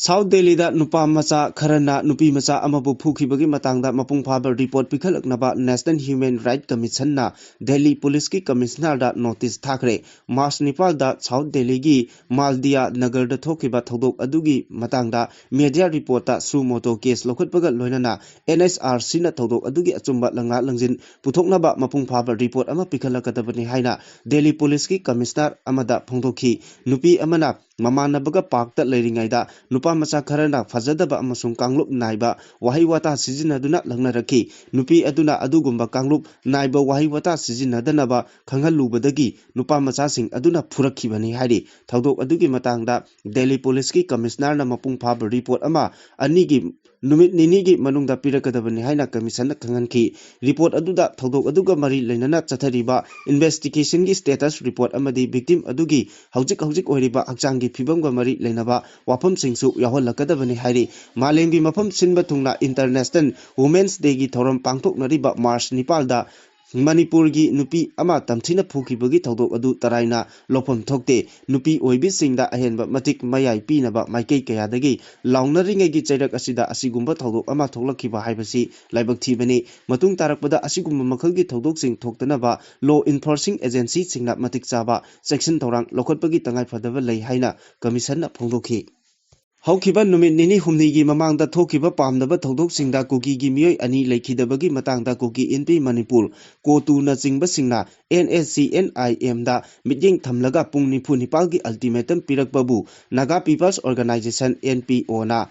ꯁꯥꯎꯠ ꯗꯦꯜꯂꯤꯗ ꯅꯨꯄꯥ ꯃꯆꯥ ꯈꯔꯅ ꯅꯨꯄꯤ ꯃꯆꯥ ꯑꯃꯕꯨ ꯐꯨꯈꯤꯕꯒꯤ ꯃꯇꯥꯡꯗ ꯃꯄꯨꯡ ꯐꯥꯕ ꯔꯤꯄꯣꯔꯠ ꯄꯤꯈꯠꯂꯛꯅꯕ ꯅꯦꯁꯅꯦꯜ ꯍ꯭ꯌꯨꯃꯦꯟ ꯔꯥꯏꯠ ꯀꯃꯤꯁꯟꯅ ꯗꯦꯜꯂꯤ ꯄꯨꯂꯤꯁꯀꯤ ꯀꯃꯤꯁꯅꯔꯗ ꯅꯣꯇꯤꯁ ꯊꯥꯈ꯭ꯔꯦ꯫ ꯃꯥꯔꯆ ꯅꯤꯄꯥꯜꯗ ꯁꯥꯎꯠ ꯗꯦꯜꯂꯤꯒꯤ ꯃꯥꯜꯗꯤꯌꯥ ꯅꯒꯔꯗ ꯊꯣꯛꯈꯤꯕ ꯊꯧꯗꯣꯛ ꯑꯗꯨꯒꯤ ꯃꯇꯥꯡꯗ ꯃꯦꯗꯤꯌꯥ ꯔꯤꯄꯣꯔꯠꯇ ꯁꯨ ꯃꯣꯇꯣ ꯀꯦꯁ ꯂꯧꯈꯠꯄꯒ ꯂꯣꯏꯅꯅ ꯑꯦꯟ ꯑꯦꯁ ꯑꯥꯔ ꯁꯤꯅ ꯊꯧꯗꯣꯛ ꯑꯗꯨꯒꯤ ꯑꯆꯨꯝꯕ ꯂꯪꯂꯥ ꯂꯪꯖꯤꯟ ꯄꯨꯊꯣꯛꯅꯕ ꯃꯄꯨꯡ ꯐꯥꯕ ꯔꯤꯄꯣꯔꯠ ꯑꯃ ꯄꯤꯈꯠꯂꯛꯀꯗꯕꯅꯤ ꯍꯥꯏꯅ ꯗꯦꯜꯂꯤ ꯄꯨꯂꯤꯁꯀꯤ ꯀꯃꯤꯁꯅꯔ ꯑꯃꯗ ꯐꯣꯡꯗꯣꯛꯈꯤ꯫ ꯅꯨꯄꯤ ꯑꯃꯅ ꯃꯃꯥꯟꯅꯕꯒ ꯄꯥꯔꯛꯇ ꯂꯩꯔꯤꯉꯩꯗ ꯅꯨꯄꯥ ꯃꯆꯥ ꯈꯔꯅ ꯐꯖꯗꯕ ꯑꯃꯁꯨꯡ ꯀꯥꯡꯂꯨꯞ ꯅꯥꯏꯕ ꯋꯥꯍꯩ ꯋꯥꯇꯥ ꯁꯤꯖꯤꯟꯅꯗꯨꯅ ꯂꯛꯅꯔꯛꯈꯤ꯫ ꯅꯨꯄꯤ ꯑꯗꯨꯅ ꯑꯗꯨꯒꯨꯝꯕ ꯀꯥꯡꯂꯨꯞ ꯅꯥꯏꯕ ꯋꯥꯍꯩ ꯋꯥꯇꯥ ꯁꯤꯖꯤꯟꯅꯗꯅꯕ ꯈꯪꯍꯜꯂꯨꯕꯗꯒꯤ ꯅꯨꯄꯥ ꯃꯆꯥꯁꯤꯡ ꯑꯗꯨꯅ ꯐꯨꯔꯛꯈꯤꯕꯅꯤ ꯍꯥꯏꯔꯤ꯫ ꯊꯧꯗꯣꯛ ꯑꯗꯨꯒꯤ ꯃꯇꯥꯡꯗ ꯗꯦꯜꯂꯤ ꯄꯨꯂꯤꯁꯀꯤ ꯀꯃꯤꯁꯅꯔꯅ ꯃꯄꯨꯡ ꯐꯥꯕ ꯔꯤꯄꯣꯔꯠ ꯑꯃ ꯑꯅꯤꯒꯤ ꯅꯨꯃꯤꯠ ꯅꯤꯅꯤꯒꯤ ꯃꯅꯨꯡꯗ ꯄꯤꯔꯛꯀꯗꯕꯅꯤ ꯍꯥꯏꯅ ꯀꯃꯤꯁꯟꯅ ꯈꯪꯍꯟꯈꯤ꯫ ꯔꯤꯄꯣꯔꯠ ꯑꯗꯨꯗ ꯊꯧꯗꯣꯛ ꯑꯗꯨꯒ ꯃꯔꯤ ꯂꯩꯅꯅ ꯆꯠꯊꯔꯤꯕ ꯏꯟꯚꯦꯁꯇꯤꯒꯦꯁꯟꯒꯤ ꯁ꯭ꯇꯦꯇꯁ ꯔꯤꯄꯣꯔꯠ ꯑꯃꯗꯤ ꯚꯤꯛꯇꯤꯝ ꯑꯗꯨꯒꯤ ꯍꯧꯖꯤꯛ ꯍꯧꯖꯤꯛ ꯑꯣꯏꯔꯤꯕ ꯍꯛꯆꯥꯡꯒꯤ ꯐꯤꯕꯝꯒ ꯃꯔꯤ ꯂꯩꯅꯕ ꯋꯥꯐꯝꯁꯤꯡꯁꯨ ꯌꯥꯎꯍꯜꯂꯛꯀꯗꯕꯅꯤ ꯍꯥꯏꯔꯤ꯫ ꯃꯥꯂꯦꯝꯒꯤ ꯃꯐꯝ ꯁꯤꯟꯕ ꯊꯨꯡꯅ ꯏꯟꯇꯔꯅꯦꯁꯅꯦꯜ ꯋꯨꯃꯦꯟꯁ ꯗꯦꯒꯤ ꯊꯧꯔꯝ ꯄꯥꯡꯊꯣꯛꯅꯔꯤꯕ ꯃꯥꯔꯆ ꯅꯤꯄꯥꯜꯗ ꯃꯅꯤꯄꯨꯔꯒꯤ ꯅꯨꯄꯤ ꯑꯃ ꯇꯝꯊꯤꯅ ꯐꯨꯈꯤꯕꯒꯤ ꯊꯧꯗꯣꯛ ꯑꯗꯨ ꯇꯔꯥꯏꯅ ꯂꯧꯐꯝ ꯊꯣꯛꯇꯦ꯫ ꯅꯨꯄꯤ ꯑꯣꯏꯕꯤꯁꯤꯡꯗ ꯑꯍꯦꯟꯕ ꯃꯇꯤꯛ ꯃꯌꯥꯏ ꯄꯤꯅꯕ ꯃꯥꯏꯀꯩ ꯀꯌꯥꯗꯒꯤ ꯂꯥꯎꯅꯔꯤꯉꯩꯒꯤ ꯆꯩꯔꯛ ꯑꯁꯤꯗ ꯑꯁꯤꯒꯨꯝꯕ ꯊꯧꯗꯣꯛ ꯑꯃ ꯊꯣꯛꯂꯛꯈꯤꯕ ꯍꯥꯏꯕꯁꯤ ꯂꯥꯏꯕꯛ ꯊꯤꯕꯅꯤ꯫ ꯃꯇꯨꯡ ꯇꯥꯔꯛꯄꯗ ꯑꯁꯤꯒꯨꯝꯕ ꯃꯈꯜꯒꯤ ꯊꯧꯗꯣꯛꯁꯤꯡ ꯊꯣꯛꯇꯅꯕ ꯂꯣ ꯏꯟꯐꯣꯔꯁꯤꯡ ꯑꯦꯖꯦꯟꯁꯤꯁꯤꯡꯅ ꯃꯇꯤꯛ ꯆꯥꯕ ꯆꯦꯛꯁꯤꯟ ꯊꯧꯔꯥꯡ ꯂꯧꯈꯠꯄꯒꯤ ꯇꯉꯥꯏꯐꯗꯕ ꯂꯩ ꯍꯥꯏꯅ ꯀꯃꯤꯁꯟꯅ ꯐꯣꯡꯗꯣꯛꯈꯤ꯫ ꯍꯧꯈꯤꯕ ꯅꯨꯃꯤꯠ ꯅꯤꯅꯤ ꯍꯨꯝꯅꯤꯒꯤ ꯃꯃꯥꯡꯗ ꯊꯣꯛꯈꯤꯕ ꯄꯥꯝꯗꯕ ꯊꯧꯗꯣꯛꯁꯤꯡꯗ ꯀꯨꯀꯤꯒꯤ ꯃꯤꯑꯣꯏ ꯑꯅꯤ ꯂꯩꯈꯤꯗꯕꯒꯤ ꯃꯇꯥꯡꯗ ꯀꯨꯀꯤ ꯏꯟꯄꯤ Manipur, ꯀꯣꯇꯨꯅꯆꯤꯡꯕꯁꯤꯡꯅ and S C and ꯑꯥꯏ ꯑꯦꯝꯗ ꯃꯤꯠꯌꯦꯡ ꯊꯝꯂꯒ ꯄꯨꯡ ꯅꯤꯐꯨ ꯅꯤꯄꯥꯜꯒꯤ ꯑꯜꯇꯤꯃꯦꯇꯝ ꯄꯤꯔꯛꯄꯕꯨ Naga peoples organisation, N P ꯑꯣꯅ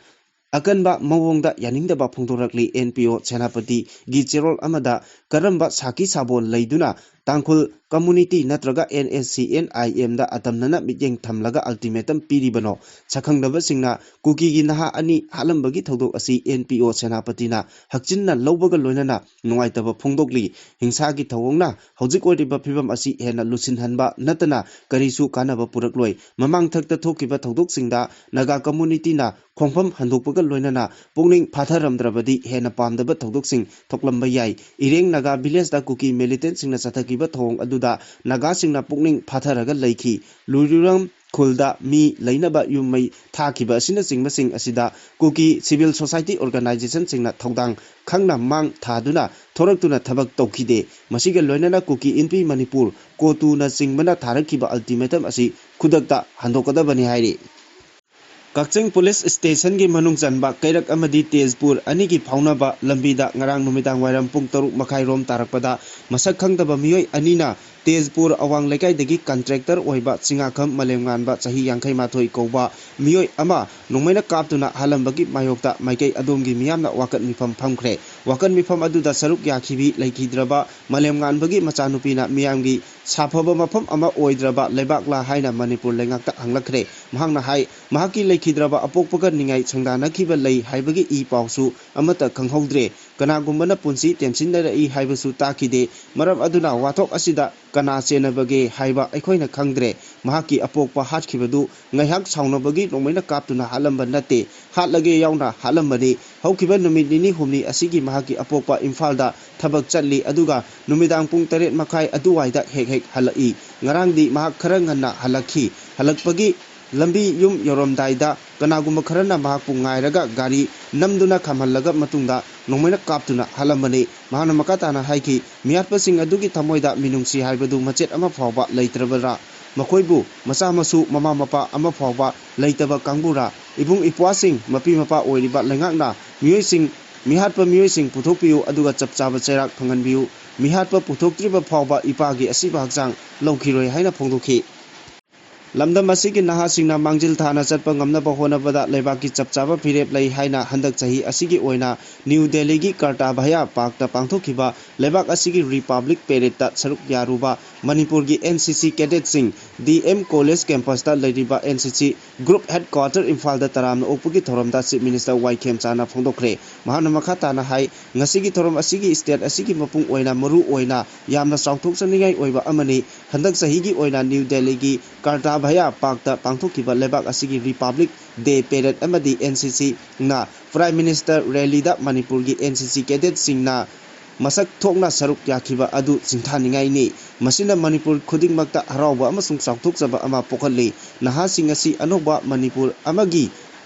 ꯑꯀꯟꯕ ꯃꯑꯣꯡꯗ ꯌꯥꯅꯤꯡꯗꯕ ꯐꯣꯡꯗꯣꯔꯛꯂꯤ꯫ ꯑꯦꯟ ꯄꯤ ꯑꯣ ꯁꯦꯅꯥꯄꯇꯤꯒꯤ ꯆꯦꯔꯣꯜ ꯑꯃꯗ ꯀꯔꯝꯕ ꯁꯥꯈꯤ ꯁꯥꯕꯣꯜ ꯂꯩꯗꯨꯅ ꯇꯥꯡꯈꯨꯜ ꯀꯝꯃꯨꯅꯤꯇꯤ ꯅꯠꯇ꯭ꯔꯒ ꯑꯦꯟ ꯑꯦꯁ ꯁꯤ ꯑꯦꯟ ꯑꯥꯏ ꯑꯦꯝꯗ ꯑꯇꯝꯅꯅ ꯃꯤꯠꯌꯦꯡ ꯊꯝꯂꯒ ꯑꯜꯇꯤꯃꯦꯇꯝ ꯄꯤꯔꯤꯕꯅꯣ? ꯁꯛꯈꯪꯗꯕꯁꯤꯡꯅ ꯀꯨꯀꯤꯒꯤ ꯅꯍꯥ ꯑꯅꯤ ꯍꯥꯠꯂꯝꯕꯒꯤ ꯊꯧꯗꯣꯛ ꯑꯁꯤ ꯑꯦꯟ ꯄꯤ ꯑꯣ ꯁꯦꯅꯥꯄꯇꯤꯅ ꯍꯛꯆꯤꯟꯅ ꯂꯧꯕꯒ ꯂꯣꯏꯅꯅ ꯅꯨꯡꯉꯥꯏꯇꯕ ꯐꯣꯡꯗꯣꯛꯂꯤ꯫ ꯍꯤꯡꯁꯥꯒꯤ ꯊꯧꯑꯣꯡꯅ ꯍꯧꯖꯤꯛ ꯑꯣꯏꯔꯤꯕ ꯐꯤꯕꯝ ꯑꯁꯤ ꯍꯦꯟꯅ ꯂꯨꯁꯤꯟꯍꯟꯕ ꯅꯠꯇꯅ ꯀꯔꯤꯁꯨ ꯀꯥꯟꯅꯕ ꯄꯨꯔꯛꯂꯣꯏ꯫ ꯃꯃꯥꯡꯊꯛꯇ ꯊꯣꯛꯈꯤꯕ ꯊꯧꯗꯣꯛꯁꯤꯡꯗ ꯅꯥꯒꯥ ꯀꯝꯃꯨꯅꯤꯇꯤꯅ ꯈꯣꯡꯐꯝ ꯍꯟꯗꯣꯛꯄꯒ ꯂꯣꯏꯅꯅ ꯄꯨꯛꯅꯤꯡ ꯐꯥꯊꯔꯝꯗ꯭ꯔꯕꯗꯤ ꯍꯦꯟꯅ ꯄꯥꯝꯗꯕ ꯊꯧꯗꯣꯛꯁꯤꯡ ꯊꯣꯛꯂꯝꯕ ꯌꯥꯏ꯫ ꯏꯔꯦꯡ ꯅꯥꯒꯥ ꯚꯤꯂꯦꯖꯇ ꯀꯨꯀꯤ ꯃꯤꯂꯤꯇꯦꯟꯠꯁꯤꯡꯅ ꯆꯠꯊꯈꯤꯕ ꯊꯧꯑꯣꯡ ꯑꯗꯨꯗ ꯅꯥꯒꯥꯁꯤꯡꯅ ꯄꯨꯛꯅꯤꯡ ꯐꯥꯊꯔꯒ ꯂꯩꯈꯤ꯫ ꯂꯨꯔꯤꯔꯝ ꯈꯨꯜꯗ ꯃꯤ ꯂꯩꯅꯕ ꯌꯨꯝ ꯃꯩ ꯊꯥꯈꯤꯕ ꯑꯁꯤꯅꯆꯤꯡꯕꯁꯤꯡ ꯑꯁꯤꯗ ꯀꯨꯀꯤ civil society organizationꯁꯤꯡꯅ ꯊꯧꯗꯥꯡ ꯈꯪꯅ ꯃꯥꯡ ꯊꯥꯗꯨꯅ ꯊꯣꯔꯛꯇꯨꯅ ꯊꯕꯛ ꯇꯧꯈꯤꯗꯦ꯫ ꯃꯁꯤꯒ ꯂꯣꯏꯅꯅ ꯀꯨꯀꯤ ꯏꯟꯄꯤ ꯃꯅꯤꯄꯨꯔ, ꯀꯣꯇꯨꯅꯆꯤꯡꯕꯅ ꯊꯥꯔꯛꯈꯤꯕ ultimatum ꯑꯁꯤ ꯈꯨꯗꯛꯇ ꯍꯟꯗꯣꯛꯀꯗꯕꯅꯤ ꯍꯥꯏꯔꯤ꯫ ꯀꯛꯆꯤꯡ ꯄꯨꯂꯤꯁ ꯁ꯭ꯇꯦꯁꯟꯒꯤ ꯃꯅꯨꯡ ꯆꯟꯕ ꯀꯩꯔꯛ ꯑꯃꯗꯤ ꯇꯦꯖꯄꯨꯔ ꯑꯅꯤꯒꯤ ꯐꯥꯎꯅꯕ ꯂꯝꯕꯤꯗ ꯉꯔꯥꯡ ꯅꯨꯃꯤꯗꯥꯡ ꯋꯥꯏꯔꯝ ꯄꯨꯡ ꯇꯔꯨꯛ ꯃꯈꯥꯏ ꯔꯣꯝ ꯇꯥꯔꯛꯄꯗ ꯃꯁꯛ ꯈꯪꯗꯕ ꯃꯤꯑꯣꯏ ꯑꯅꯤꯅ ꯇꯦꯖꯄꯨꯔ ꯑꯋꯥꯡ ꯂꯩꯀꯥꯏꯗꯒꯤ contractor ꯑꯣꯏꯕ ꯆꯤꯡꯉꯥꯈꯝ ꯃꯥꯂꯦꯝꯉꯥꯟꯕ ꯆꯍꯤ ꯌꯥꯡꯈꯩ ꯃꯥꯊꯣꯏ ꯀꯧꯕ ꯃꯤꯑꯣꯏ ꯑꯃ ꯅꯣꯡꯃꯩꯅ ꯀꯥꯞꯇꯨꯅ ꯍꯥꯠꯂꯝꯕꯒꯤ ꯃꯥꯌꯣꯛꯇ ꯃꯥꯏꯀꯩ ꯑꯗꯣꯝꯒꯤ ꯃꯤꯌꯥꯝꯅ ꯋꯥꯀꯠ ꯃꯤꯐꯝ ꯐꯝꯈ꯭ꯔꯦ꯫ ꯋꯥꯀꯠ ꯃꯤꯐꯝ ꯑꯗꯨꯗ ꯁꯔꯨꯛ ꯌꯥꯈꯤꯕꯤ ꯂꯩꯈꯤꯗ꯭ꯔꯕ ꯃꯥꯂꯦꯝꯉꯥꯟꯕꯒꯤ ꯃꯆꯥꯅꯨꯄꯤꯅ ꯃꯤꯌꯥꯝꯒꯤ ꯁꯥꯐꯕ ꯃꯐꯝ ꯑꯃ ꯑꯣꯏꯗ꯭ꯔꯕ ꯂꯩꯕꯥꯛꯂꯥ ꯍꯥꯏꯅ ꯃꯅꯤꯄꯨꯔ ꯂꯩꯉꯥꯛꯇ ꯍꯪꯂꯛꯈ꯭ꯔꯦ꯫ ꯃꯍꯥꯛꯅ ꯍꯥꯏ, ꯃꯍꯥꯛꯀꯤ ꯂꯩꯈꯤꯗ꯭ꯔꯕ ꯑꯄꯣꯛꯄꯒ ꯅꯤꯡꯉꯥꯏ ꯁꯪꯗꯥꯅꯈꯤꯕ ꯂꯩ ꯍꯥꯏꯕꯒꯤ ꯏ ꯄꯥꯎꯁꯨ ꯑꯃꯠꯇ ꯈꯪꯍꯧꯗ꯭ꯔꯦ꯫ ꯀꯅꯥꯒꯨꯝꯕꯅ ꯄꯨꯟꯁꯤ ꯇꯦꯝꯁꯤꯟꯅꯔꯛꯏ ꯍꯥꯏꯕꯁꯨ ꯇꯥꯈꯤꯗꯦ꯫ ꯃꯔꯝ ꯑꯗꯨꯅ ꯋꯥꯊꯣꯛ ꯑꯁꯤꯗ ꯀꯅꯥ ꯆꯦꯟꯅꯕꯒꯦ ꯍꯥꯏꯕ ꯑꯩꯈꯣꯏꯅ ꯈꯪꯗ꯭ꯔꯦ꯫ ꯃꯍꯥꯛꯀꯤ ꯑꯄꯣꯛꯄ ꯍꯥꯠꯈꯤꯕꯗꯨ ꯉꯥꯏꯍꯥꯛ ꯁꯥꯎꯅꯕꯒꯤ ꯅꯣꯡꯃꯩꯅ ꯀꯥꯞꯇꯨꯅ ꯍꯥꯠꯂꯝꯕ ꯅꯠꯇꯦ, ꯍꯥꯠꯂꯒꯦ ꯌꯥꯎꯅ ꯍꯥꯠꯂꯝꯕꯅꯤ꯫ ꯍꯧꯈꯤꯕ ꯅꯨꯃꯤꯠ ꯅꯤꯅꯤ ꯍꯨꯝꯅꯤ ꯑꯁꯤꯒꯤ ꯃꯍꯥꯛꯀꯤ ꯑꯄꯣꯛꯄ ꯏꯝꯐꯥꯜꯗ ꯊꯕꯛ ꯆꯠꯂꯤ, ꯑꯗꯨꯒ ꯅꯨꯃꯤꯗꯥꯡ ꯄꯨꯡ ꯇꯔꯦꯠ ꯃꯈꯥꯏ ꯑꯗꯨꯋꯥꯏꯗ ꯍꯦꯛ ꯍꯦꯛ ꯍꯜꯂꯛꯏ꯫ ꯉꯔꯥꯡꯗꯤ ꯃꯍꯥꯛ ꯈꯔ ꯉꯟꯅ ꯍꯜꯂꯛꯈꯤ꯫ ꯍꯜꯂꯛꯄꯒꯤ ꯂꯝꯕꯤ ꯌꯨꯝ ꯌꯧꯔꯝꯗꯥꯏꯗ ꯀꯅꯥꯒꯨꯝꯕ ꯈꯔꯅ ꯃꯍꯥꯛꯄꯨ ꯉꯥꯏꯔꯒ ꯒꯥꯔꯤ ꯅꯝꯗꯨꯅ ꯈꯥꯝꯍꯜꯂꯒ ꯃꯇꯨꯡꯗ ꯅꯣꯡꯃꯩꯅ ꯀꯥꯞꯇꯨꯅ ꯍꯥꯠꯂꯝꯕꯅꯤ꯫ ꯃꯍꯥꯛꯅ ꯃꯈꯥ ꯇꯥꯅ ꯍꯥꯏꯈꯤ, ꯃꯤꯍꯥꯠꯄꯁꯤꯡ ꯑꯗꯨꯒꯤ ꯊꯃꯣꯏꯗ ꯃꯤꯅꯨꯡꯁꯤ ꯍꯥꯏꯕꯗꯨ ꯃꯆꯦꯠ ꯑꯃ ꯐꯥꯎꯕ ꯂꯩꯇ꯭ꯔꯕꯔꯥ? ꯃꯈꯣꯏꯕꯨ ꯃꯆꯥ ꯃꯁꯨ, ꯃꯃꯥ ꯃꯄꯥ ꯑꯃ ꯐꯥꯎꯕ ꯂꯩꯇꯕ ꯀꯥꯡꯕꯨꯔꯥ? ꯏꯕꯨꯡ ꯏꯄ꯭ꯋꯥꯁꯤꯡ, ꯃꯄꯤ ꯃꯄꯥ ꯑꯣꯏꯔꯤꯕ ꯂꯩꯉꯥꯛꯅ ꯃꯤꯑꯣꯏꯁꯤꯡ, ꯃꯤꯍꯥꯠꯄ ꯃꯤꯑꯣꯏꯁꯤꯡ ꯄꯨꯊꯣꯛꯄꯤꯌꯨ, ꯑꯗꯨꯒ ꯆꯞ ꯆꯥꯕ ꯆꯩꯔꯥꯛ ꯐꯪꯍꯟꯕꯤꯌꯨ꯫ ꯃꯤꯍꯥꯠꯄ ꯄꯨꯊꯣꯛꯇ꯭ꯔꯤꯕ ꯐꯥꯎꯕ ꯏꯄꯥꯒꯤ ꯑꯁꯤꯕ ꯍꯛꯆꯥꯡ ꯂꯧꯈꯤꯔꯣꯏ ꯍꯥꯏꯅ ꯐꯣꯡꯗꯣꯛꯈꯤ꯫ ꯂꯝꯗꯝ ꯑꯁꯤꯒꯤ ꯅꯍꯥꯁꯤꯡꯅ ꯃꯥꯡꯖꯤꯜ ꯊꯥꯅ ꯆꯠꯄ ꯉꯝꯅꯕ ꯍꯣꯠꯅꯕꯗ ꯂꯩꯕꯥꯛꯀꯤ ꯆꯞ ꯆꯥꯕ ꯐꯤꯔꯦꯞ ꯂꯩ ꯍꯥꯏꯅ ꯍꯟꯗꯛ ꯆꯍꯤ ꯑꯁꯤꯒꯤ ꯑꯣꯏꯅ ꯅ꯭ꯌꯨ ꯗꯦꯜꯂꯤꯒꯤ ꯀꯔꯇꯥꯚꯌꯥ ꯄꯥꯔꯛꯇ ꯄꯥꯡꯊꯣꯛꯈꯤꯕ ꯂꯩꯕꯥꯛ ꯑꯁꯤꯒꯤ ꯔꯤꯄꯕ꯭ꯂꯤꯛ ꯄꯦꯔꯦꯗꯇ ꯁꯔꯨꯛ ꯌꯥꯔꯨꯕ ꯃꯅꯤꯄꯨꯔꯒꯤ N C C cadetꯁꯤꯡ D M College campusꯇ ꯂꯩꯔꯤꯕ N C C group headquarter ꯏꯝꯐꯥꯜꯗ ꯇꯔꯥꯝꯅ ꯑꯣꯛꯄꯒꯤ ꯊꯧꯔꯝꯗ Chief Minister ꯋꯥꯏ ꯈꯦꯝꯆꯥꯅ ꯐꯣꯡꯗꯣꯛꯈ꯭ꯔꯦ꯫ ꯃꯍꯥꯛꯅ ꯃꯈꯥ ꯇꯥꯅ ꯍꯥꯏ, ꯉꯁꯤꯒꯤ ꯊꯧꯔꯝ ꯑꯁꯤꯒꯤ state ꯑꯁꯤꯒꯤ ꯃꯄꯨꯡ ꯑꯣꯏꯅ ꯃꯔꯨ ꯑꯣꯏꯅ ꯌꯥꯝꯅ ꯆꯥꯎꯊꯣꯛꯆꯅꯤꯡꯉꯥꯏ ꯑꯣꯏꯕ ꯑꯃꯅꯤ꯫ ꯍꯟꯗꯛ ꯆꯍꯤꯒꯤ ꯑꯣꯏꯅ ꯅ꯭ꯌꯨ ꯗꯦꯜꯂꯤꯒꯤ ꯀꯔꯇꯥꯚꯌꯥ ꯄꯥꯔꯛꯇ ꯄꯥꯡꯊꯣꯛꯈꯤꯕ ꯂꯩꯕꯥꯛ ꯑꯁꯤꯒꯤ ꯔꯤꯄꯕ꯭ꯂꯤꯛ ꯗꯦ ꯄꯦꯔꯦꯗ ꯑꯃꯗꯤ N C Cꯅ Prime Minister rallyꯗ ꯃꯅꯤꯄꯨꯔꯒꯤ N C C cadetꯁꯤꯡꯅ ꯃꯁꯛ ꯊꯣꯛꯅ ꯁꯔꯨꯛ ꯌꯥꯈꯤꯕ ꯑꯗꯨ ꯁꯤꯡꯊꯥꯅꯤꯡꯉꯥꯏꯅꯤ꯫ ꯃꯁꯤꯅ ꯃꯅꯤꯄꯨꯔ ꯈꯨꯗꯤꯡꯃꯛꯇ ꯍꯔꯥꯎꯕ ꯑꯃꯁꯨꯡ ꯆꯥꯎꯊꯣꯛꯆꯕ ꯑꯃ ꯄꯣꯛꯍꯜꯂꯤ꯫ ꯅꯍꯥꯁꯤꯡ ꯑꯁꯤ ꯑꯅꯧꯕ ꯃꯅꯤꯄꯨꯔ ꯑꯃꯒꯤ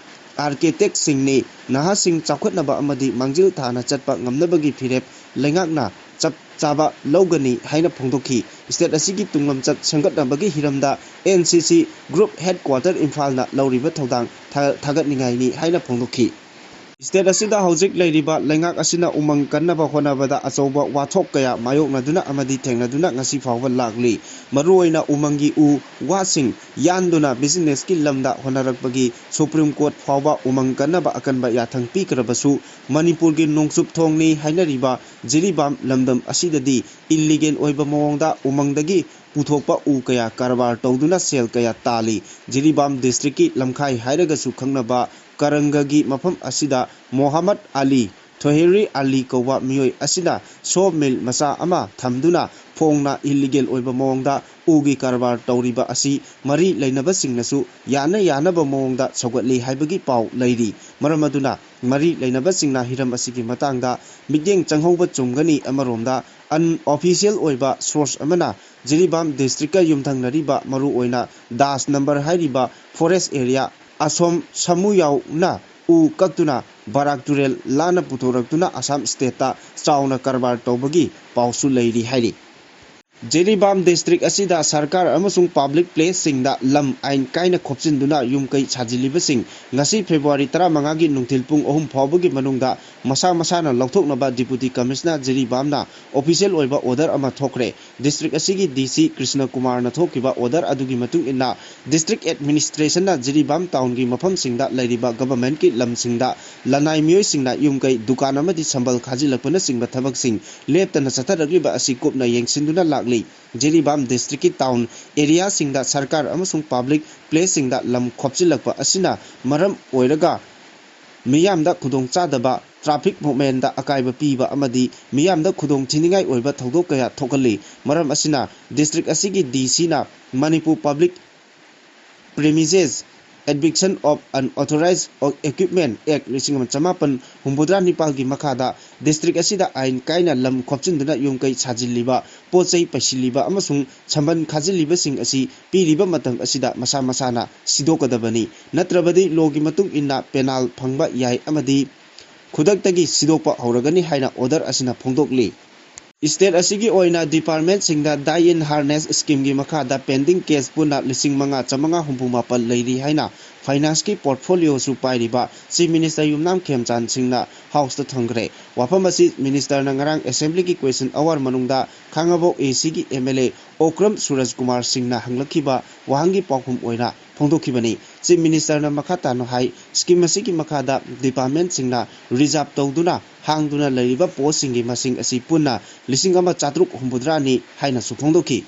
architectꯁꯤꯡꯅꯤ꯫ ꯅꯍꯥꯁꯤꯡ ꯆꯥꯎꯈꯠꯅꯕ ꯑꯃꯗꯤ ꯃꯥꯡꯖꯤꯜ ꯊꯥꯅ ꯆꯠꯄ ꯉꯝꯅꯕꯒꯤ ꯐꯤꯔꯦꯞ ꯂꯩꯉꯥꯛꯅ ꯆꯞ ꯆꯥꯕ ꯂꯧꯒꯅꯤ ꯍꯥꯏꯅ ꯐꯣꯡꯗꯣꯛꯈꯤ꯫ State ꯑꯁꯤꯒꯤ ꯇꯨꯡꯂꯝꯆꯠ ꯁꯦꯝꯒꯠꯅꯕꯒꯤ ꯍꯤꯔꯝꯗ NCC Group Headquarter ꯏꯝꯐꯥꯜꯅ ꯂꯧꯔꯤꯕ ꯊꯧꯗꯥꯡ ꯊꯥ-, ꯊꯥꯒꯠꯅꯤꯡꯉꯥꯏꯅꯤ ꯍꯥꯏꯅ ꯐꯣꯡꯗꯣꯛꯈꯤ꯫ State ꯑꯁꯤꯗ ꯍꯧꯖꯤꯛ ꯂꯩꯔꯤꯕ ꯂꯩꯉꯥꯛ ꯑꯁꯤꯅ ꯎꯃꯪ ꯀꯟꯅꯕ ꯍꯣꯠꯅꯕꯗ ꯑꯆꯧꯕ ꯋꯥꯊꯣꯛ ꯀꯌꯥ ꯃꯥꯌꯣꯛꯅꯗꯨꯅ ꯑꯃꯗꯤ ꯊꯦꯡꯅꯗꯨꯅ ꯉꯁꯤ ꯐꯥꯎꯕ ꯂꯥꯛꯂꯤ꯫ ꯃꯔꯨꯑꯣꯏꯅ ꯎꯃꯪꯒꯤ ꯎ ꯋꯥꯁꯤꯡ ꯌꯥꯟꯗꯨꯅ businessꯀꯤ ꯂꯝꯗ ꯍꯣꯠꯅꯔꯛꯄꯒꯤ Supreme Court ꯐꯥꯎꯕ ꯎꯃꯪ ꯀꯟꯅꯕ ꯑꯀꯟꯕ ꯌꯥꯊꯪ ꯄꯤꯈ꯭ꯔꯕꯁꯨ, ꯃꯅꯤꯄꯨꯔꯒꯤ ꯅꯣꯡꯆꯨꯞ ꯊꯣꯡꯅꯤ ꯍꯥꯏꯅꯔꯤꯕ ꯖꯤꯔꯤꯕꯥꯝ ꯂꯝꯗꯝ ꯑꯁꯤꯗꯗꯤ illegal ꯑꯣꯏꯕ ꯃꯑꯣꯡꯗ ꯎꯃꯪꯗꯒꯤ ꯄꯨꯊꯣꯛꯄ ꯎ ꯀꯌꯥ ꯀꯔꯕꯥꯔ ꯇꯧꯗꯨꯅ ꯁꯦꯜ ꯀꯌꯥ ꯇꯥꯜꯂꯤ꯫ ꯖꯤꯔꯤꯕꯥꯝ districtꯀꯤ ꯂꯝꯈꯥꯏ ꯍꯥꯏꯔꯒꯁꯨ ꯈꯪꯅꯕ ꯀꯔꯪꯒꯒꯤ ꯃꯐꯝ ꯑꯁꯤꯗ ꯃꯣꯍꯥꯃꯠ ꯑꯂꯤ, ꯊꯣꯍꯦꯔꯤ ꯑꯂꯤ ꯀꯧꯕ ꯃꯤꯑꯣꯏ ꯑꯁꯤꯅ sawmill ꯃꯆꯥ ꯑꯃ ꯊꯝꯗꯨꯅ ꯐꯣꯡꯅ illegal ꯑꯣꯏꯕ ꯃꯑꯣꯡꯗ ꯎꯒꯤ ꯀꯔꯕꯥꯔ ꯇꯧꯔꯤꯕ ꯑꯁꯤ ꯃꯔꯤ ꯂꯩꯅꯕꯁꯤꯡꯅꯁꯨ ꯌꯥꯅ ꯌꯥꯅꯕ ꯃꯑꯣꯡꯗ ꯁꯧꯒꯠꯂꯤ ꯍꯥꯏꯕꯒꯤ ꯄꯥꯎ ꯂꯩꯔꯤ꯫ ꯃꯔꯝ ꯑꯗꯨꯅ ꯃꯔꯤ ꯂꯩꯅꯕꯁꯤꯡꯅ ꯍꯤꯔꯝ ꯑꯁꯤꯒꯤ ꯃꯇꯥꯡꯗ ꯃꯤꯠꯌꯦꯡ ꯆꯪꯍꯧꯕ ꯆꯨꯝꯒꯅꯤ꯫ ꯑꯃꯔꯣꯝꯗ unofficial ꯑꯣꯏꯕ source ꯑꯃꯅ ꯖꯤꯔꯤꯕꯥꯝ districtꯀ ꯌꯨꯝꯊꯪꯅꯔꯤꯕ ꯃꯔꯨꯑꯣꯏꯅ ꯗꯥꯁ ꯅꯝꯕꯔ ꯍꯥꯏꯔꯤꯕ forest area ꯑꯁꯣꯝ ꯁꯃꯨ ꯌꯥꯎꯅ ꯎ ꯀꯛꯇꯨꯅ ꯕꯔꯥꯛ ꯇꯨꯔꯦꯜ ꯂꯥꯟꯅ ꯄꯨꯊꯣꯔꯛꯇꯨꯅ ꯑꯁꯥꯝ stateꯇ ꯆꯥꯎꯅ ꯀꯔꯕꯥꯔ ꯇꯧꯕꯒꯤ ꯄꯥꯎꯁꯨ ꯂꯩꯔꯤ ꯍꯥꯏꯔꯤ꯫ ꯖꯤꯔꯤꯕꯥꯝ district ꯑꯁꯤꯗ ꯁꯔꯀꯥꯔ ꯑꯃꯁꯨꯡ public placeꯁꯤꯡꯗ ꯂꯝ ꯑꯥꯏꯟ ꯀꯥꯏꯅ ꯈꯣꯞꯆꯤꯟꯗꯨꯅ ꯌꯨꯝ ꯀꯩ ꯁꯥꯖꯤꯜꯂꯤꯕꯁꯤꯡ ꯉꯁꯤ February ꯇꯔꯥꯃꯉꯥꯒꯤ ꯅꯨꯡꯊꯤꯜ ꯄꯨꯡ ꯑꯍꯨꯝ ꯐꯥꯎꯕꯒꯤ ꯃꯅꯨꯡꯗ ꯃꯁꯥ ꯃꯁꯥꯅ ꯂꯧꯊꯣꯛꯅꯕ Deputy Commissioner ꯖꯤꯔꯤꯕꯥꯝꯅ official ꯑꯣꯏꯕ order ꯑꯃ ꯊꯣꯛꯈ꯭ꯔꯦ꯫ District ꯑꯁꯤꯒꯤ DC ꯀ꯭ꯔꯤꯁꯅ ꯀꯨꯃꯥꯔꯅ ꯊꯣꯛꯈꯤꯕ order ꯑꯗꯨꯒꯤ ꯃꯇꯨꯡ ꯏꯟꯅ, district administrationꯅ ꯖꯤꯔꯤꯕꯥꯝ townꯒꯤ ꯃꯐꯝꯁꯤꯡꯗ ꯂꯩꯔꯤꯕ governmentꯀꯤ ꯂꯝꯁꯤꯡꯗ ꯂꯅꯥꯏ ꯃꯤꯑꯣꯏꯁꯤꯡꯅ ꯌꯨꯝ ꯀꯩ, ꯗꯨꯀꯥꯟ ꯑꯃꯗꯤ ꯁꯝꯕꯜ ꯈꯥꯖꯤꯜꯂꯛꯄꯅꯆꯤꯡꯕ ꯊꯕꯛꯁꯤꯡ ꯂꯦꯞꯇꯅ ꯆꯠꯊꯔꯛꯂꯤꯕ ꯑꯁꯤ ꯀꯨꯞꯅ ꯌꯦꯡꯁꯤꯟꯗꯨꯅ ꯂꯥꯛꯂꯤ꯫ ꯖꯤꯔꯤꯕꯥꯝ districtꯀꯤ town areaꯁꯤꯡꯗ ꯁꯔꯀꯥꯔ ꯑꯃꯁꯨꯡ public placeꯁꯤꯡꯗ ꯂꯝ ꯈꯣꯞꯆꯤꯜꯂꯛꯄ ꯑꯁꯤꯅ ꯃꯔꯝ ꯑꯣꯏꯔꯒ ꯃꯤꯌꯥꯝꯗ ꯈꯨꯗꯣꯡꯆꯥꯗꯕ, traffic movementꯇ ꯑꯀꯥꯏꯕ ꯄꯤꯕ ꯑꯃꯗꯤ ꯃꯤꯌꯥꯝꯗ ꯈꯨꯗꯣꯡ ꯊꯤꯅꯤꯡꯉꯥꯏ ꯑꯣꯏꯕ ꯊꯧꯗꯣꯛ ꯀꯌꯥ ꯊꯣꯛꯍꯜꯂꯤ꯫ ꯃꯔꯝ ꯑꯁꯤꯅ district ꯑꯁꯤꯒꯤ DCꯅ Manipur Public Premises Eviction of Unauthorized Occupant Act ꯂꯤꯁꯤꯡ ꯑꯃ ꯆꯃꯥꯄꯟ ꯍꯨꯝꯐꯨꯇꯔꯥ ꯅꯤꯄꯥꯜꯒꯤ ꯃꯈꯥꯗ ꯗꯤꯁꯇ꯭ꯔꯤꯛ ꯑꯁꯤꯗ ꯑꯥꯏꯟ ꯀꯥꯏꯅ ꯂꯝ ꯈꯣꯞꯆꯤꯟꯗꯨꯅ ꯌꯨꯝ ꯀꯩ ꯁꯥꯖꯤꯜꯂꯤꯕ, ꯄꯣꯠ ꯆꯩ ꯄꯩꯁꯤꯜꯂꯤꯕ ꯑꯃꯁꯨꯡ ꯁꯝꯕꯟ ꯈꯥꯖꯤꯜꯂꯤꯕꯁꯤꯡ ꯑꯁꯤ ꯄꯤꯔꯤꯕ ꯃꯇꯝ ꯑꯁꯤꯗ ꯃꯁꯥ ꯃꯁꯥꯅ ꯁꯤꯗꯣꯛꯀꯗꯕꯅꯤ꯫ ꯅꯠꯇ꯭ꯔꯕꯗꯤ ꯂꯣꯒꯤ ꯃꯇꯨꯡ ꯏꯟꯅ ꯄꯦꯅꯥꯜ ꯐꯪꯕ ꯌꯥꯏ ꯑꯃꯗꯤ ꯈꯨꯗꯛꯇꯒꯤ ꯁꯤꯗꯣꯛꯄ ꯍꯧꯔꯒꯅꯤ ꯍꯥꯏꯅ ꯑꯣꯔꯗꯔ ꯑꯁꯤꯅ ꯐꯣꯡꯗꯣꯛꯂꯤ꯫ ꯁ꯭ꯇꯦꯠ ꯑꯁꯤꯒꯤ ꯑꯣꯏꯅ ꯗꯤꯄꯥꯔꯠꯃꯦꯟꯠꯁꯤꯡꯗ ꯗꯥꯏ ꯏꯟ ꯍꯥꯔꯅꯦꯁ ꯁ꯭ꯀꯤꯝꯒꯤ ꯃꯈꯥꯗ ꯄꯦꯟꯗꯤꯡ ꯀꯦꯁ ꯄꯨꯟꯅ ꯂꯤꯁꯤꯡ ꯃꯉꯥ ꯆꯥꯃꯉꯥ ꯍꯨꯝꯐꯨ ꯃꯥꯄꯜ ꯂꯩꯔꯤ ꯍꯥꯏꯅ ꯐꯥꯏꯅꯥꯟꯁꯀꯤ ꯄꯣꯔꯠꯐꯣꯂꯤꯑꯣꯁꯨ ꯄꯥꯏꯔꯤꯕ ꯆꯤꯐ ꯃꯤꯅꯤꯁꯇꯔ ꯌꯨꯝꯅꯥꯝ ꯈꯦꯝꯆꯥꯟ ꯁꯤꯡꯅ ꯍꯥꯎꯁꯇ ꯊꯝꯈ꯭ꯔꯦ꯫ ꯋꯥꯐꯝ ꯑꯁꯤ ꯃꯤꯅꯤꯁꯇꯔꯅ ꯉꯔꯥꯡ ꯑꯦꯁꯦꯝꯕ꯭ꯂꯤꯒꯤ ꯀ꯭ꯋꯦꯁꯟ ꯑꯋꯥꯔ ꯃꯅꯨꯡꯗ ꯈꯥꯉꯕꯣꯛ ꯑꯦ ꯁꯤꯒꯤ M L A Okram Surja Kumar ꯁꯤꯡꯅ ꯍꯪꯂꯛꯈꯤꯕ ꯋꯥꯍꯪꯒꯤ ꯄꯥꯎꯈꯨꯝ ꯑꯣꯏꯅ ꯐꯣꯡꯗꯣꯛꯈꯤꯕꯅꯤ꯫ ꯆꯤꯐ ꯃꯤꯅꯤꯁꯇꯔꯅ ꯃꯈꯥ ꯇꯥꯅ ꯍꯥꯏ, ꯁ꯭ꯀꯤꯝ ꯑꯁꯤꯒꯤ ꯃꯈꯥꯗ ꯗꯤꯄꯥꯔꯠꯃꯦꯟꯠꯁꯤꯡꯅ ꯔꯤꯖꯥꯔꯚ ꯇꯧꯗꯨꯅ ꯍꯥꯡꯗꯨꯅ ꯂꯩꯔꯤꯕ ꯄꯣꯁꯁꯤꯡꯒꯤ ꯃꯁꯤꯡ ꯑꯁꯤ ꯄꯨꯟꯅ ꯂꯤꯁꯤꯡ ꯑꯃ ꯆꯥꯇ꯭ꯔꯨꯛ ꯍꯨꯝꯐꯨꯇꯔꯥꯅꯤ ꯍꯥꯏꯅꯁꯨ ꯐꯣꯡꯗꯣꯛꯈꯤ꯫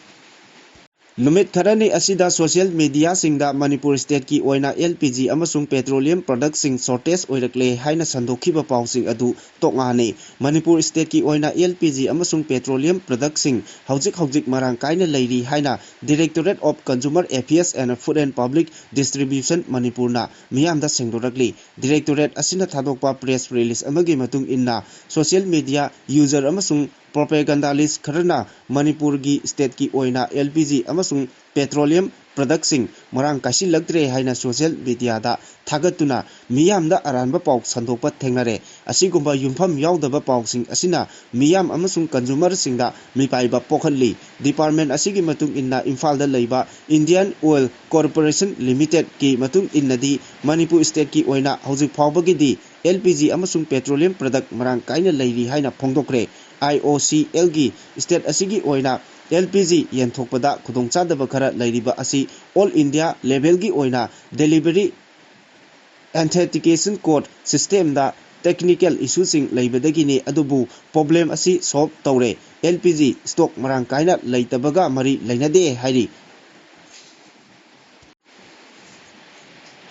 ꯅꯨꯃꯤꯠ ꯈꯔꯅꯤ ꯑꯁꯤꯗ ꯁꯣꯁꯤꯌꯦꯜ ꯃꯤꯗꯤꯌꯥꯁꯤꯡꯗ ꯃꯅꯤꯄꯨꯔ ꯁ꯭ꯇꯦꯠꯀꯤ ꯑꯣꯏꯅ ꯑꯦꯜ ꯄꯤ ꯖꯤ ꯑꯃꯁꯨꯡ ꯄꯦꯇ꯭ꯔꯣꯂꯤꯌꯝ ꯄ꯭ꯔꯗꯛꯁꯤꯡ ꯁꯣꯔꯇꯦꯖ ꯑꯣꯏꯔꯛꯂꯦ ꯍꯥꯏꯅ ꯁꯟꯗꯣꯛꯈꯤꯕ ꯄꯥꯎꯁꯤꯡ ꯑꯗꯨ ꯇꯣꯛꯉꯥꯅꯤ꯫ ꯃꯅꯤꯄꯨꯔ ꯁ꯭ꯇꯦꯠꯀꯤ ꯑꯣꯏꯅ ꯑꯦꯜ ꯄꯤ ꯖꯤ ꯑꯃꯁꯨꯡ ꯄꯦꯇ꯭ꯔꯣꯂꯤꯌꯝ ꯄ꯭ꯔꯗꯛꯁꯤꯡ ꯍꯧꯖꯤꯛ ꯍꯧꯖꯤꯛ ꯃꯔꯥꯡ ꯀꯥꯏꯅ ꯂꯩꯔꯤ ꯍꯥꯏꯅ Directorate of Consumer Affairs and Food and Public Distribution ꯃꯅꯤꯄꯨꯔꯅ ꯃꯤꯌꯥꯝꯗ ꯁꯦꯡꯗꯣꯔꯛꯂꯤ꯫ ꯗꯤꯔꯦꯛꯇꯣꯔꯦꯠ ꯑꯁꯤꯅ ꯊꯥꯗꯣꯛꯄ ꯄ꯭ꯔꯦꯁ ꯔꯤꯂꯤꯖ ꯑꯃꯒꯤ ꯃꯇꯨꯡ ꯏꯟꯅ, ꯁꯣꯁꯤꯌꯦꯜ ꯃꯤꯗꯤꯌꯥ ꯌꯨꯖꯔ ꯑꯃꯁꯨꯡ ꯄ꯭ꯔꯣꯄꯦꯒꯟꯗꯥꯂꯤꯁ ꯈꯔꯅ ꯃꯅꯤꯄꯨꯔꯒꯤ ꯁ꯭ꯇꯦꯠꯀꯤ ꯑꯣꯏꯅ ꯑꯦꯜ ꯄꯤ ꯖꯤ ꯑꯃꯁꯨꯡ ꯄꯦꯇ꯭ꯔꯣꯂꯤꯌꯝ ꯄ꯭ꯔꯗꯛꯁꯤꯡ ꯃꯔꯥꯡ ꯀꯥꯏꯁꯤꯜꯂꯛꯇ꯭ꯔꯦ ꯍꯥꯏꯅ ꯁꯣꯁꯤꯌꯦꯜ ꯃꯤꯗꯤꯌꯥꯗ ꯊꯥꯒꯠꯇꯨꯅ ꯃꯤꯌꯥꯝꯗ ꯑꯔꯥꯟꯕ ꯄꯥꯎ ꯁꯟꯗꯣꯛꯄ ꯊꯦꯡꯅꯔꯦ꯫ ꯑꯁꯤꯒꯨꯝꯕ ꯌꯨꯝꯐꯝ ꯌꯥꯎꯗꯕ ꯄꯥꯎꯁꯤꯡ ꯑꯁꯤꯅ ꯃꯤꯌꯥꯝ ꯑꯃꯁꯨꯡ ꯀꯟꯖꯨꯃꯔꯁꯤꯡꯗ ꯃꯤꯄꯥꯏꯕ ꯄꯣꯛꯍꯜꯂꯤ꯫ ꯗꯤꯄꯥꯔꯠꯃꯦꯟꯠ ꯑꯁꯤꯒꯤ ꯃꯇꯨꯡ ꯏꯟꯅ, ꯏꯝꯐꯥꯜꯗ ꯂꯩꯕ ꯏꯟꯗꯤꯌꯥꯟ ꯑꯣꯏꯜ ꯀꯣꯔꯄꯣꯔꯦꯁꯟ ꯂꯤꯃꯤꯇꯦꯗꯀꯤ ꯃꯇꯨꯡ ꯏꯟꯅꯗꯤ, ꯃꯅꯤꯄꯨꯔ ꯁ꯭ꯇꯦꯠꯀꯤ ꯑꯣꯏꯅ ꯍꯧꯖꯤꯛ ꯐꯥꯎꯕꯒꯤꯗꯤ ꯑꯦꯜ ꯄꯤ ꯖꯤ ꯑꯃꯁꯨꯡ ꯄꯦꯇ꯭ꯔꯣꯂꯤꯌꯝ ꯄ꯭ꯔꯗꯛ ꯃꯔꯥꯡ ꯀꯥꯏꯅ ꯂꯩꯔꯤ ꯍꯥꯏꯅ ꯐꯣꯡꯗꯣꯛꯈ꯭ꯔꯦ꯫ ꯑꯥꯏ ꯑꯣ ꯁꯤ ꯑꯦꯜꯒꯤ ꯁ꯭ꯇꯦꯠ ꯑꯁꯤꯒꯤ ꯑꯣꯏꯅ ꯑꯦꯜ ꯄꯤ ꯖꯤ ꯌꯦꯟꯊꯣꯛꯄꯗ ꯈꯨꯗꯣꯡꯆꯥꯗꯕ ꯈꯔ ꯂꯩꯔꯤꯕ ꯑꯁꯤ ꯑꯣꯜ ꯏꯟꯗꯤꯌꯥ ꯂꯦꯚꯦꯜꯒꯤ ꯑꯣꯏꯅ ꯗꯦꯂꯤꯚꯔꯤ ꯑꯦꯟꯊꯦꯟꯇꯤꯀꯦꯁꯟ ꯀꯣꯗ ꯁꯤꯁꯇꯦꯝꯗ ꯇꯦꯛꯅꯤꯀꯦꯜ ꯏꯁꯨꯁꯤꯡ ꯂꯩꯕꯗꯒꯤꯅꯤ, ꯑꯗꯨꯕꯨ ꯄ꯭ꯔꯣꯕ꯭ꯂꯦꯝ ꯑꯁꯤ ꯁꯣꯜꯕ ꯇꯧꯔꯦ꯫ ꯑꯦꯜ ꯄꯤ ꯖꯤ ꯁ꯭ꯇꯣꯛ ꯃꯔꯥꯡ ꯀꯥꯏꯅ ꯂꯩꯇꯕꯒ ꯃꯔꯤ ꯂꯩꯅꯗꯦ ꯍꯥꯏꯔꯤ꯫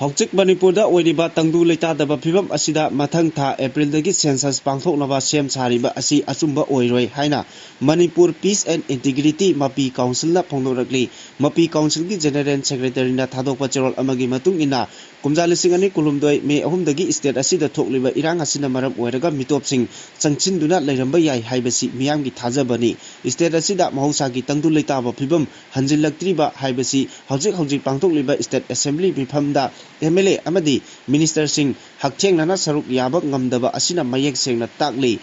ꯍꯧꯖꯤꯛ ꯃꯅꯤꯄꯨꯔꯗ ꯑꯣꯏꯔꯤꯕ ꯇꯪꯗꯨ ꯂꯩꯇꯥꯗꯕ ꯐꯤꯕꯝ ꯑꯁꯤꯗ ꯃꯊꯪ ꯊꯥ ꯑꯦꯄ꯭ꯔꯤꯜꯗꯒꯤ ꯁꯦꯟꯁꯁ ꯄꯥꯡꯊꯣꯛꯅꯕ ꯁꯦꯝ ꯁꯥꯔꯤꯕ ꯑꯁꯤ ꯑꯆꯨꯝꯕ ꯑꯣꯏꯔꯣꯏ ꯍꯥꯏꯅ ꯃꯅꯤꯄꯨꯔ ꯄꯤꯁ ꯑꯦꯟ ꯏꯟꯇꯤꯒ꯭ꯔꯤꯇꯤ ꯃꯄꯤ ꯀꯥꯎꯟꯁꯤꯜꯅ ꯐꯣꯡꯗꯣꯔꯛꯂꯤ꯫ ꯃꯄꯤ ꯀꯥꯎꯟꯁꯤꯜꯒꯤ ꯖꯦꯅꯦꯔꯦꯜ ꯁꯦꯀ꯭ꯔꯦꯇꯔꯤꯅ ꯊꯥꯗꯣꯛꯄ ꯆꯦꯔꯣꯜ ꯑꯃꯒꯤ ꯃꯇꯨꯡ ꯏꯟꯅ, ꯀꯨꯝꯖꯥ ꯂꯤꯁꯤꯡ ꯑꯅꯤ ꯀꯨꯟꯍꯨꯝꯗꯣꯏ ꯃꯦ ꯑꯍꯨꯝꯗꯒꯤ ꯁ꯭ꯇꯦꯠ ꯑꯁꯤꯗ ꯊꯣꯛꯂꯤꯕ ꯏꯔꯥꯡ ꯑꯁꯤꯅ ꯃꯔꯝ ꯑꯣꯏꯔꯒ ꯃꯤꯇꯣꯞꯁꯤꯡ ꯆꯪꯁꯤꯟꯗꯨꯅ ꯂꯩꯔꯝꯕ ꯌꯥꯏ ꯍꯥꯏꯕꯁꯤ ꯃꯤꯌꯥꯝꯒꯤ ꯊꯥꯖꯕꯅꯤ꯫ ꯁ꯭ꯇꯦꯠ ꯑꯁꯤꯗ ꯃꯍꯧꯁꯥꯒꯤ ꯇꯪꯗꯨ ꯂꯩꯇꯥꯕ ꯐꯤꯕꯝ ꯍꯟꯖꯤꯜꯂꯛꯇ꯭ꯔꯤꯕ ꯍꯥꯏꯕꯁꯤ ꯍꯧꯖꯤꯛ ꯍꯧꯖꯤꯛ ꯄꯥꯡꯊꯣꯛꯂꯤꯕ ꯁ꯭ꯇꯦꯠ ꯑꯦꯁꯦꯝꯕ꯭ꯂꯤ ꯃꯤꯐꯝꯗ ꯑꯦꯝ ꯑꯦꯜ ꯑꯦ ꯑꯃꯗꯤ ꯃꯤꯅꯤꯁꯇꯔꯁꯤꯡ ꯍꯛꯊꯦꯡꯅꯅ ꯁꯔꯨꯛ ꯌꯥꯕ ꯉꯝꯗꯕ ꯑꯁꯤꯅ ꯃꯌꯦꯛ ꯁꯦꯡꯅ ꯇꯥꯛꯂꯤ꯫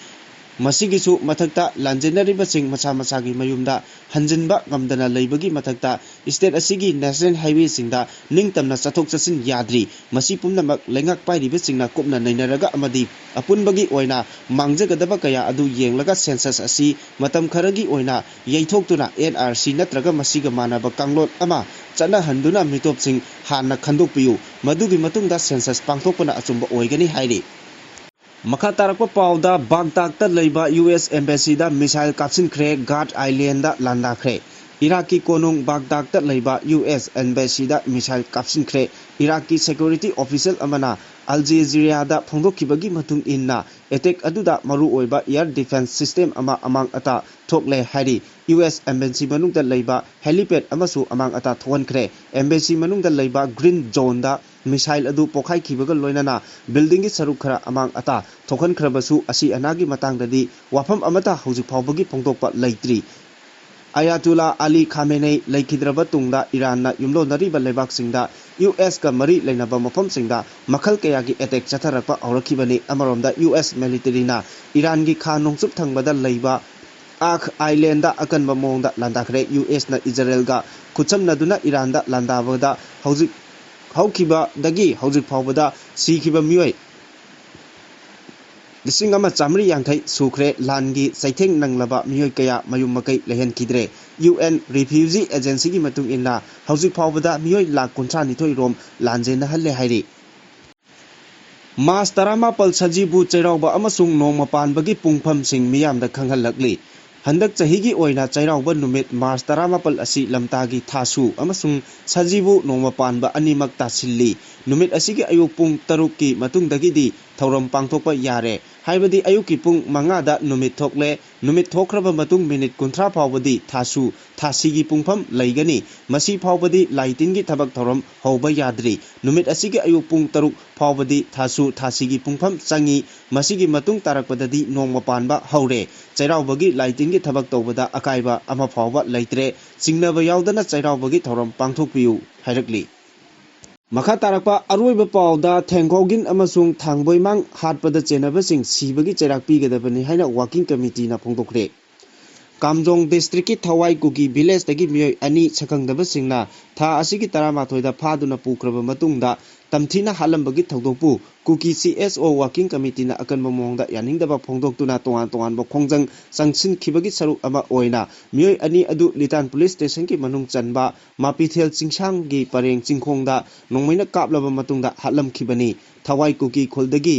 ꯃꯁꯤꯒꯤꯁꯨ ꯃꯊꯛꯇ, ꯂꯥꯟꯖꯦꯟꯅꯔꯤꯕꯁꯤꯡ ꯃꯁꯥ ꯃꯁꯥꯒꯤ ꯃꯌꯨꯝꯗ ꯍꯟꯖꯤꯟꯕ ꯉꯝꯗꯅ ꯂꯩꯕꯒꯤ ꯃꯊꯛꯇ, ꯁ꯭ꯇꯦꯠ ꯑꯁꯤꯒꯤ ꯅꯦꯁꯅꯦꯜ ꯍꯥꯏꯋꯦꯁꯤꯡꯗ ꯅꯤꯡꯇꯝꯅ ꯆꯠꯊꯣꯛ ꯆꯠꯁꯤꯟ ꯌꯥꯗ꯭ꯔꯤ꯫ ꯃꯁꯤ ꯄꯨꯝꯅꯃꯛ ꯂꯩꯉꯥꯛ ꯄꯥꯏꯔꯤꯕꯁꯤꯡꯅ ꯀꯨꯞꯅ ꯅꯩꯅꯔꯒ ꯑꯃꯗꯤ ꯑꯄꯨꯟꯕꯒꯤ ꯑꯣꯏꯅ ꯃꯥꯡꯖꯒꯗꯕ ꯀꯌꯥ ꯑꯗꯨ ꯌꯦꯡꯂꯒ ꯁꯦꯟꯁꯁ ꯑꯁꯤ ꯃꯇꯝ ꯈꯔꯒꯤ ꯑꯣꯏꯅ ꯌꯩꯊꯣꯛꯇꯨꯅ ꯑꯦꯟ ꯑꯥꯔ ꯁꯤ ꯅꯠꯇ꯭ꯔꯒ ꯃꯁꯤꯒ ꯃꯥꯟꯅꯕ ꯀꯥꯡꯂꯣꯟ ꯑꯃ ꯆꯠꯅꯍꯟꯗꯨꯅ ꯃꯤꯇꯣꯞꯁꯤꯡ ꯍꯥꯟꯅ ꯈꯟꯗꯣꯛꯄꯤꯌꯨ꯫ ꯃꯗꯨꯒꯤ ꯃꯇꯨꯡꯗ ꯁꯦꯟꯁꯁ ꯄꯥꯡꯊꯣꯛꯄꯅ ꯑꯆꯨꯝꯕ ꯑꯣꯏꯒꯅꯤ ꯍꯥꯏꯔꯤ꯫ ꯃꯈꯥ ꯇꯥꯔꯛꯄ ꯄꯥꯎꯗ, ꯕꯥꯒꯗꯥꯗꯇ ꯂꯩꯕ ꯌꯨ ꯑꯦꯁ ꯑꯦꯝꯕꯦꯁꯤꯗ ꯃꯤꯁꯥꯏꯜ ꯀꯥꯞꯁꯤꯟꯈ꯭ꯔꯦ, ꯒꯥꯔꯗ ꯑꯥꯏꯂꯦꯟꯗ ꯂꯥꯟꯗꯥꯈ꯭ꯔꯦ꯫ ꯏꯔꯥꯛꯀꯤ ꯀꯣꯅꯨꯡ ꯕꯥꯒꯗꯥꯗꯇ ꯂꯩꯕ ꯌꯨ ꯑꯦꯁ ꯑꯦꯝꯕꯦꯁꯤꯗ ꯃꯤꯁꯥꯏꯜ ꯀꯥꯞꯁꯤꯟꯈ꯭ꯔꯦ꯫ ꯏꯔꯥꯛꯀꯤ ꯁꯦꯀ꯭ꯌꯨꯔꯤꯇꯤ ꯑꯣꯐꯤꯁꯤꯌꯦꯜ ꯑꯃꯅ ꯑꯜ ꯖꯖꯤꯔꯥꯗ ꯐꯣꯡꯗꯣꯛꯈꯤꯕꯒꯤ ꯃꯇꯨꯡ ꯏꯟꯅ, ꯑꯦꯇꯦꯛ ꯑꯗꯨꯗ ꯃꯔꯨꯑꯣꯏꯕ ꯑꯦꯌꯔ ꯗꯤꯐꯦꯟꯁ ꯁꯤꯁꯇꯦꯝ ꯑꯃ ꯑꯃꯥꯡ ꯑꯇꯥ ꯊꯣꯛꯂꯦ ꯍꯥꯏꯔꯤ꯫ ꯌꯨ ꯑꯦꯁ ꯑꯦꯝꯕꯦꯁꯤ ꯃꯅꯨꯡꯗ ꯂꯩꯕ ꯍꯦꯂꯤꯄꯦꯗ ꯑꯃꯁꯨ ꯑꯃꯥꯡ ꯑꯇꯥ ꯊꯣꯛꯍꯟꯈ꯭ꯔꯦ꯫ ꯑꯦꯝꯕꯦꯁꯤ ꯃꯅꯨꯡꯗ ꯂꯩꯕ ꯒ꯭ꯔꯤꯟ ꯖꯣꯟꯗ ꯃꯤꯁꯥꯏꯜ ꯑꯗꯨ ꯄꯣꯈꯥꯏꯈꯤꯕꯒ ꯂꯣꯏꯅꯅ ꯕꯤꯜꯗꯤꯡꯒꯤ ꯁꯔꯨꯛ ꯈꯔ ꯑꯃꯥꯡ ꯑꯇꯥ ꯊꯣꯛꯍꯟꯈ꯭ꯔꯕꯁꯨ, ꯑꯁꯤ ꯑꯅꯥꯒꯤ ꯃꯇꯥꯡꯗꯗꯤ ꯋꯥꯐꯝ ꯑꯃꯠꯇ ꯍꯧꯖꯤꯛ ꯐꯥꯎꯕꯒꯤ ꯐꯣꯡꯗꯣꯛꯄ ꯂꯩꯇ꯭ꯔꯤ꯫ ꯑꯌꯥꯇꯨꯂꯥ ꯑꯂꯤ ꯈꯥꯃꯦꯅꯦ ꯂꯩꯈꯤꯗ꯭ꯔꯕ ꯇꯨꯡꯗ ꯏꯔꯥꯟꯅ ꯌꯨꯝꯂꯣꯟꯅꯔꯤꯕ ꯂꯩꯕꯥꯛꯁꯤꯡꯗ ꯌꯨ ꯑꯦꯁꯀ ꯃꯔꯤ ꯂꯩꯅꯕ ꯃꯐꯝꯁꯤꯡꯗ ꯃꯈꯜ ꯀꯌꯥꯒꯤ ꯑꯦꯇꯦꯛ ꯆꯠꯊꯔꯛꯄ ꯍꯧꯔꯛꯈꯤꯕꯅꯤ꯫ ꯑꯃꯔꯣꯝꯗ, ꯌꯨ ꯑꯦꯁ ꯃꯤꯂꯤꯇꯔꯤꯅ ꯏꯔꯥꯟꯒꯤ ꯈꯥ ꯅꯣꯡꯆꯨꯞ ꯊꯪꯕꯗ ꯂꯩꯕ ꯑꯥꯈ ꯑꯥꯏꯂꯦꯟꯗ ꯑꯀꯟꯕ ꯃꯑꯣꯡꯗ ꯂꯥꯟꯗꯥꯈ꯭ꯔꯦ꯫ ꯌꯨ ꯑꯦꯁꯅ ꯏꯖꯔꯦꯜꯒ ꯈꯨꯠꯁꯝꯅꯗꯨꯅ ꯏꯔꯥꯟꯗ ꯂꯥꯟꯗꯥꯕꯗ ꯍꯧꯖꯤꯛ ꯍꯧꯈꯤꯕꯗꯒꯤ ꯍꯧꯖꯤꯛ ꯐꯥꯎꯕꯗ ꯁꯤꯈꯤꯕ ꯃꯤꯑꯣꯏ ꯂꯤꯁꯤꯡ ꯑꯃ ꯆꯥꯃꯔꯤ ꯌꯥꯡꯈꯩ ꯁꯨꯈ꯭ꯔꯦ꯫ ꯂꯥꯟꯒꯤ ꯆꯩꯊꯦꯡ ꯅꯪꯂꯕ ꯃꯤꯑꯣꯏ ꯀꯌꯥ ꯃꯌꯨꯝ ꯃꯀꯩ ꯂꯩꯍꯟꯈꯤꯗ꯭ꯔꯦ꯫ ꯌꯨ ꯑꯦꯟ ꯔꯤꯐ꯭ꯌꯨꯖꯤ ꯑꯦꯖꯦꯟꯁꯤꯒꯤ ꯃꯇꯨꯡ ꯏꯟꯅ, ꯍꯧꯖꯤꯛ ꯐꯥꯎꯕꯗ ꯃꯤꯑꯣꯏ ꯂꯥꯈ ꯀꯨꯟꯊ꯭ꯔꯥ ꯅꯤꯊꯣꯏ ꯔꯣꯝ ꯂꯥꯟꯖꯦꯟꯅꯍꯜꯂꯦ ꯍꯥꯏꯔꯤ꯫ ꯃꯥꯔꯆ ꯇꯔꯥꯃꯥꯄꯜ ꯁꯖꯤꯕꯨ ꯆꯩꯔꯥꯎꯕ ꯑꯃꯁꯨꯡ ꯅꯣꯡꯃ ꯄꯥꯟꯕꯒꯤ ꯄꯨꯡꯐꯝꯁꯤꯡ ꯃꯤꯌꯥꯝꯗ ꯈꯪꯍꯜꯂꯛꯂꯤ꯫ ꯍꯟꯗꯛ ꯆꯍꯤꯒꯤ ꯑꯣꯏꯅ ꯆꯩꯔꯥꯎꯕ ꯅꯨꯃꯤꯠ ꯃꯥꯔꯆ ꯇꯔꯥꯃꯥꯄꯜ ꯑꯁꯤ ꯂꯝꯇꯥꯒꯤ ꯊꯥꯁꯨ ꯑꯃꯁꯨꯡ ꯁꯖꯤꯕꯨ ꯅꯣꯡꯃ ꯄꯥꯟꯕ ꯑꯅꯤꯃꯛ ꯇꯥꯁꯤꯜꯂꯤ꯫ ꯅꯨꯃꯤꯠ ꯑꯁꯤꯒꯤ ꯑꯌꯨꯛ ꯄꯨꯡ ꯇꯔꯨꯛꯀꯤ ꯃꯇꯨꯡꯗꯒꯤꯗꯤ ꯊꯧꯔꯝ ꯄꯥꯡꯊꯣꯛꯄ ꯌꯥꯔꯦ꯫ ꯍꯥꯏꯕꯗꯤ ꯑꯌꯨꯛꯀꯤ ꯄꯨꯡ ꯃꯉꯥꯗ ꯅꯨꯃꯤꯠ ꯊꯣꯛꯂꯦ꯫ ꯅꯨꯃꯤꯠ ꯊꯣꯛꯈ꯭ꯔꯕ ꯃꯇꯨꯡ ꯃꯤꯅꯤꯠ ꯀꯨꯟꯊ꯭ꯔꯥ ꯐꯥꯎꯕꯗꯤ ꯊꯥꯁꯨ ꯊꯥꯁꯤꯒꯤ ꯄꯨꯡꯐꯝ ꯂꯩꯒꯅꯤ꯫ ꯃꯁꯤ ꯐꯥꯎꯕꯗꯤ ꯂꯥꯏ ꯇꯤꯟꯒꯤ ꯊꯕꯛ ꯊꯧꯔꯝ ꯍꯧꯕ ꯌꯥꯗ꯭ꯔꯤ꯫ ꯅꯨꯃꯤꯠ ꯑꯁꯤꯒꯤ ꯑꯌꯨꯛ ꯄꯨꯡ ꯇꯔꯨꯛ ꯐꯥꯎꯕꯗꯤ ꯊꯥꯁꯨ ꯊꯥꯁꯤꯒꯤ ꯄꯨꯡꯐꯝ ꯆꯪꯏ꯫ ꯃꯁꯤꯒꯤ ꯃꯇꯨꯡ ꯇꯥꯔꯛꯄꯗꯗꯤ ꯅꯣꯡꯃ ꯄꯥꯟꯕ ꯍꯧꯔꯦ꯫ ꯆꯩꯔꯥꯎꯕꯒꯤ ꯂꯥꯏ ꯇꯤꯟꯒꯤ ꯊꯕꯛ ꯇꯧꯕꯗ ꯑꯀꯥꯏꯕ ꯑꯃ ꯐꯥꯎꯕ ꯂꯩꯇ꯭ꯔꯦ꯫ ꯆꯤꯡꯅꯕ ꯌꯥꯎꯗꯅ ꯆꯩꯔꯥꯎꯕꯒꯤ ꯊꯧꯔꯝ ꯄꯥꯡꯊꯣꯛꯄꯤꯌꯨ ꯍꯥꯏꯔꯛꯂꯤ꯫ ꯃꯈꯥ ꯇꯥꯔꯛꯄ ꯑꯔꯣꯏꯕ ꯄꯥꯎꯗ ꯊꯦꯡꯈꯣꯒꯤꯟ ꯑꯃꯁꯨꯡ ꯊꯥꯡꯕꯣꯏꯃꯥꯡ ꯍꯥꯠꯄꯗ ꯆꯦꯟꯅꯕꯁꯤꯡ ꯁꯤꯕꯒꯤ ꯆꯩꯔꯥꯛ ꯄꯤꯒꯗꯕꯅꯤ ꯍꯥꯏꯅ ꯋꯥꯀꯤꯡ ꯀꯃꯤꯇꯤꯅ ꯐꯣꯡꯗꯣꯛꯈ꯭ꯔꯦ꯫ ꯀꯥꯝꯖꯣꯡ ꯗꯤꯁꯇ꯭ꯔꯤꯛꯀꯤ ꯊꯋꯥꯏ ꯀꯨꯀꯤ ꯚꯤꯂꯦꯖꯇꯒꯤ ꯃꯤꯑꯣꯏ ꯑꯅꯤ ꯁꯛꯈꯪꯗꯕꯁꯤꯡꯅ ꯊꯥ ꯑꯁꯤꯒꯤ ꯇꯔꯥꯃꯥꯊꯣꯏꯗ ꯐꯥꯗꯨꯅ ꯄꯨꯈ꯭ꯔꯕ ꯃꯇꯨꯡꯗ ꯇꯝꯊꯤꯅ ꯍꯥꯠꯂꯝꯕꯒꯤ ꯊꯧꯗꯣꯛꯄꯨ ꯀꯨꯀꯤ ꯁꯤ ꯑꯦꯁ ꯑꯣ ꯋꯥꯀꯤꯡ ꯀꯃꯤꯇꯤꯅ ꯑꯀꯟꯕ ꯃꯑꯣꯡꯗ ꯌꯥꯅꯤꯡꯗꯕ ꯐꯣꯡꯗꯣꯛꯇꯨꯅ ꯇꯣꯉꯥꯟ ꯇꯣꯉꯥꯟꯕ ꯈꯣꯡꯖꯪ ꯆꯪꯁꯤꯟꯈꯤꯕꯒꯤ ꯁꯔꯨꯛ ꯑꯃ ꯑꯣꯏꯅ ꯃꯤꯑꯣꯏ ꯑꯅꯤ ꯑꯗꯨ ꯂꯤꯇꯥꯟ ꯄꯨꯂꯤꯁ ꯁ꯭ꯇꯦꯁꯟꯒꯤ ꯃꯅꯨꯡ ꯆꯟꯕ ꯃꯥꯄꯤꯊꯦꯜ ꯆꯤꯡꯁꯥꯡꯒꯤ ꯄꯔꯦꯡ ꯆꯤꯡꯈꯣꯡꯗ ꯅꯣꯡꯃꯩꯅ ꯀꯥꯞꯂꯕ ꯃꯇꯨꯡꯗ ꯍꯥꯠꯂꯝꯈꯤꯕꯅꯤ꯫ ꯊꯋꯥꯏ ꯀꯨꯀꯤ ꯈꯨꯜꯗꯒꯤ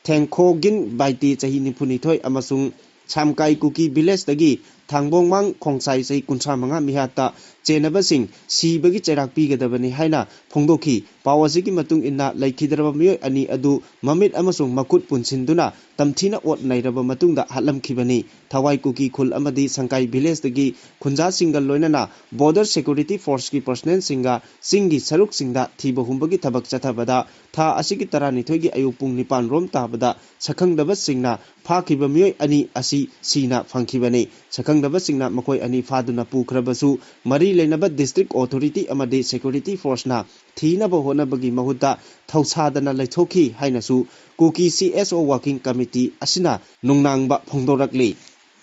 ꯊꯦꯡꯈꯣꯒꯤꯟ ꯕꯥꯏꯇꯤ ꯆꯍꯤ ꯅꯤꯐꯨꯅꯤꯊꯣꯏ ꯑꯃꯁꯨꯡ ꯁꯥꯝꯀꯥꯏ ꯀꯨꯀꯤ ꯚꯤꯂꯦꯖꯇꯒꯤ ꯊꯥꯡꯕꯣꯡꯃꯥꯡ ꯈꯣꯡꯁꯥꯏ ꯆꯍꯤ ꯀꯨꯟꯊ꯭ꯔꯥ ꯃꯉꯥ ꯃꯤꯍꯥꯠꯇ ꯆꯦꯟꯅꯕꯁꯤꯡ ꯁꯤꯕꯒꯤ ꯆꯩꯔꯥꯛ ꯄꯤꯒꯗꯕꯅꯤ ꯍꯥꯏꯅ ꯐꯣꯡꯗꯣꯛꯈꯤ꯫ ꯄꯥꯎ ꯑꯁꯤꯒꯤ ꯃꯇꯨꯡ ꯏꯟꯅ ꯂꯩꯈꯤꯗ꯭ꯔꯕ ꯃꯤꯑꯣꯏ ꯑꯅꯤ ꯑꯗꯨ ꯃꯃꯤꯠ ꯑꯃꯁꯨꯡ ꯃꯈꯨꯠ ꯄꯨꯟꯁꯤꯟꯗꯨꯅ ꯇꯝꯊꯤꯅ ꯑꯣꯠ ꯅꯩꯔꯕ ꯃꯇꯨꯡꯗ ꯍꯥꯠꯂꯝꯈꯤꯕꯅꯤ꯫ ꯊꯋꯥꯏ ꯀꯨꯀꯤ ꯈꯨꯜ ꯑꯃꯗꯤ ꯁꯪꯀꯥꯏ ꯚꯤꯂꯦꯖꯇꯒꯤ ꯈꯨꯟꯖꯥꯁꯤꯡꯒ ꯂꯣꯏꯅꯅ ꯕꯣꯔꯗꯔ ꯁꯦꯀ꯭ꯌꯨꯔꯤꯇꯤ ꯐꯣꯔꯁꯀꯤ ꯄꯔꯁꯅꯦꯜꯁꯤꯡꯒ ꯆꯤꯡꯒꯤ ꯁꯔꯨꯛꯁꯤꯡꯗ ꯊꯤꯕ ꯍꯨꯝꯕꯒꯤ ꯊꯕꯛ ꯆꯠꯊꯕꯗ ꯊꯥ ꯑꯁꯤꯒꯤ ꯇꯔꯥꯅꯤꯊꯣꯏꯒꯤ ꯑꯌꯨꯛ ꯄꯨꯡ ꯅꯤꯄꯥꯟ ꯔꯣꯝ ꯇꯥꯕꯗ ꯁꯛꯈꯪꯗꯕꯁꯤꯡꯅ ꯐꯥꯈꯤꯕ ꯃꯤꯑꯣꯏ ꯑꯅꯤ ꯑꯁꯤ ꯁꯤꯅ ꯐꯪꯈꯤꯕꯅꯤ꯫ ꯁꯛꯈꯪꯗꯕꯁꯤꯡꯅ ꯃꯈꯣꯏ ꯑꯅꯤ ꯐꯥꯗꯨꯅ ꯄꯨꯈ꯭ꯔꯕꯁꯨ ꯃꯔꯤ ꯂꯩꯅꯕ ꯗꯤꯁꯇ꯭ꯔꯤꯛ ꯑꯣꯊꯣꯔꯤꯇꯤ ꯑꯃꯗꯤ ꯁꯦꯀ꯭ꯌꯨꯔꯤꯇꯤ ꯐꯣꯔꯁꯅ ꯊꯤꯅꯕ ꯍꯣꯠꯅꯕꯒꯤ ꯃꯍꯨꯠꯇ ꯊꯧꯁꯥꯗꯅ ꯂꯩꯊꯣꯛꯈꯤ ꯍꯥꯏꯅꯁꯨ ꯀꯨꯀꯤ ꯁꯤ ꯑꯦꯁ ꯑꯣ ꯋꯥꯀꯤꯡ ꯀꯃꯤꯇꯤ ꯑꯁꯤꯅ ꯅꯨꯡꯅꯥꯡꯕ ꯐꯣꯡꯗꯣꯔꯛꯂꯤ꯫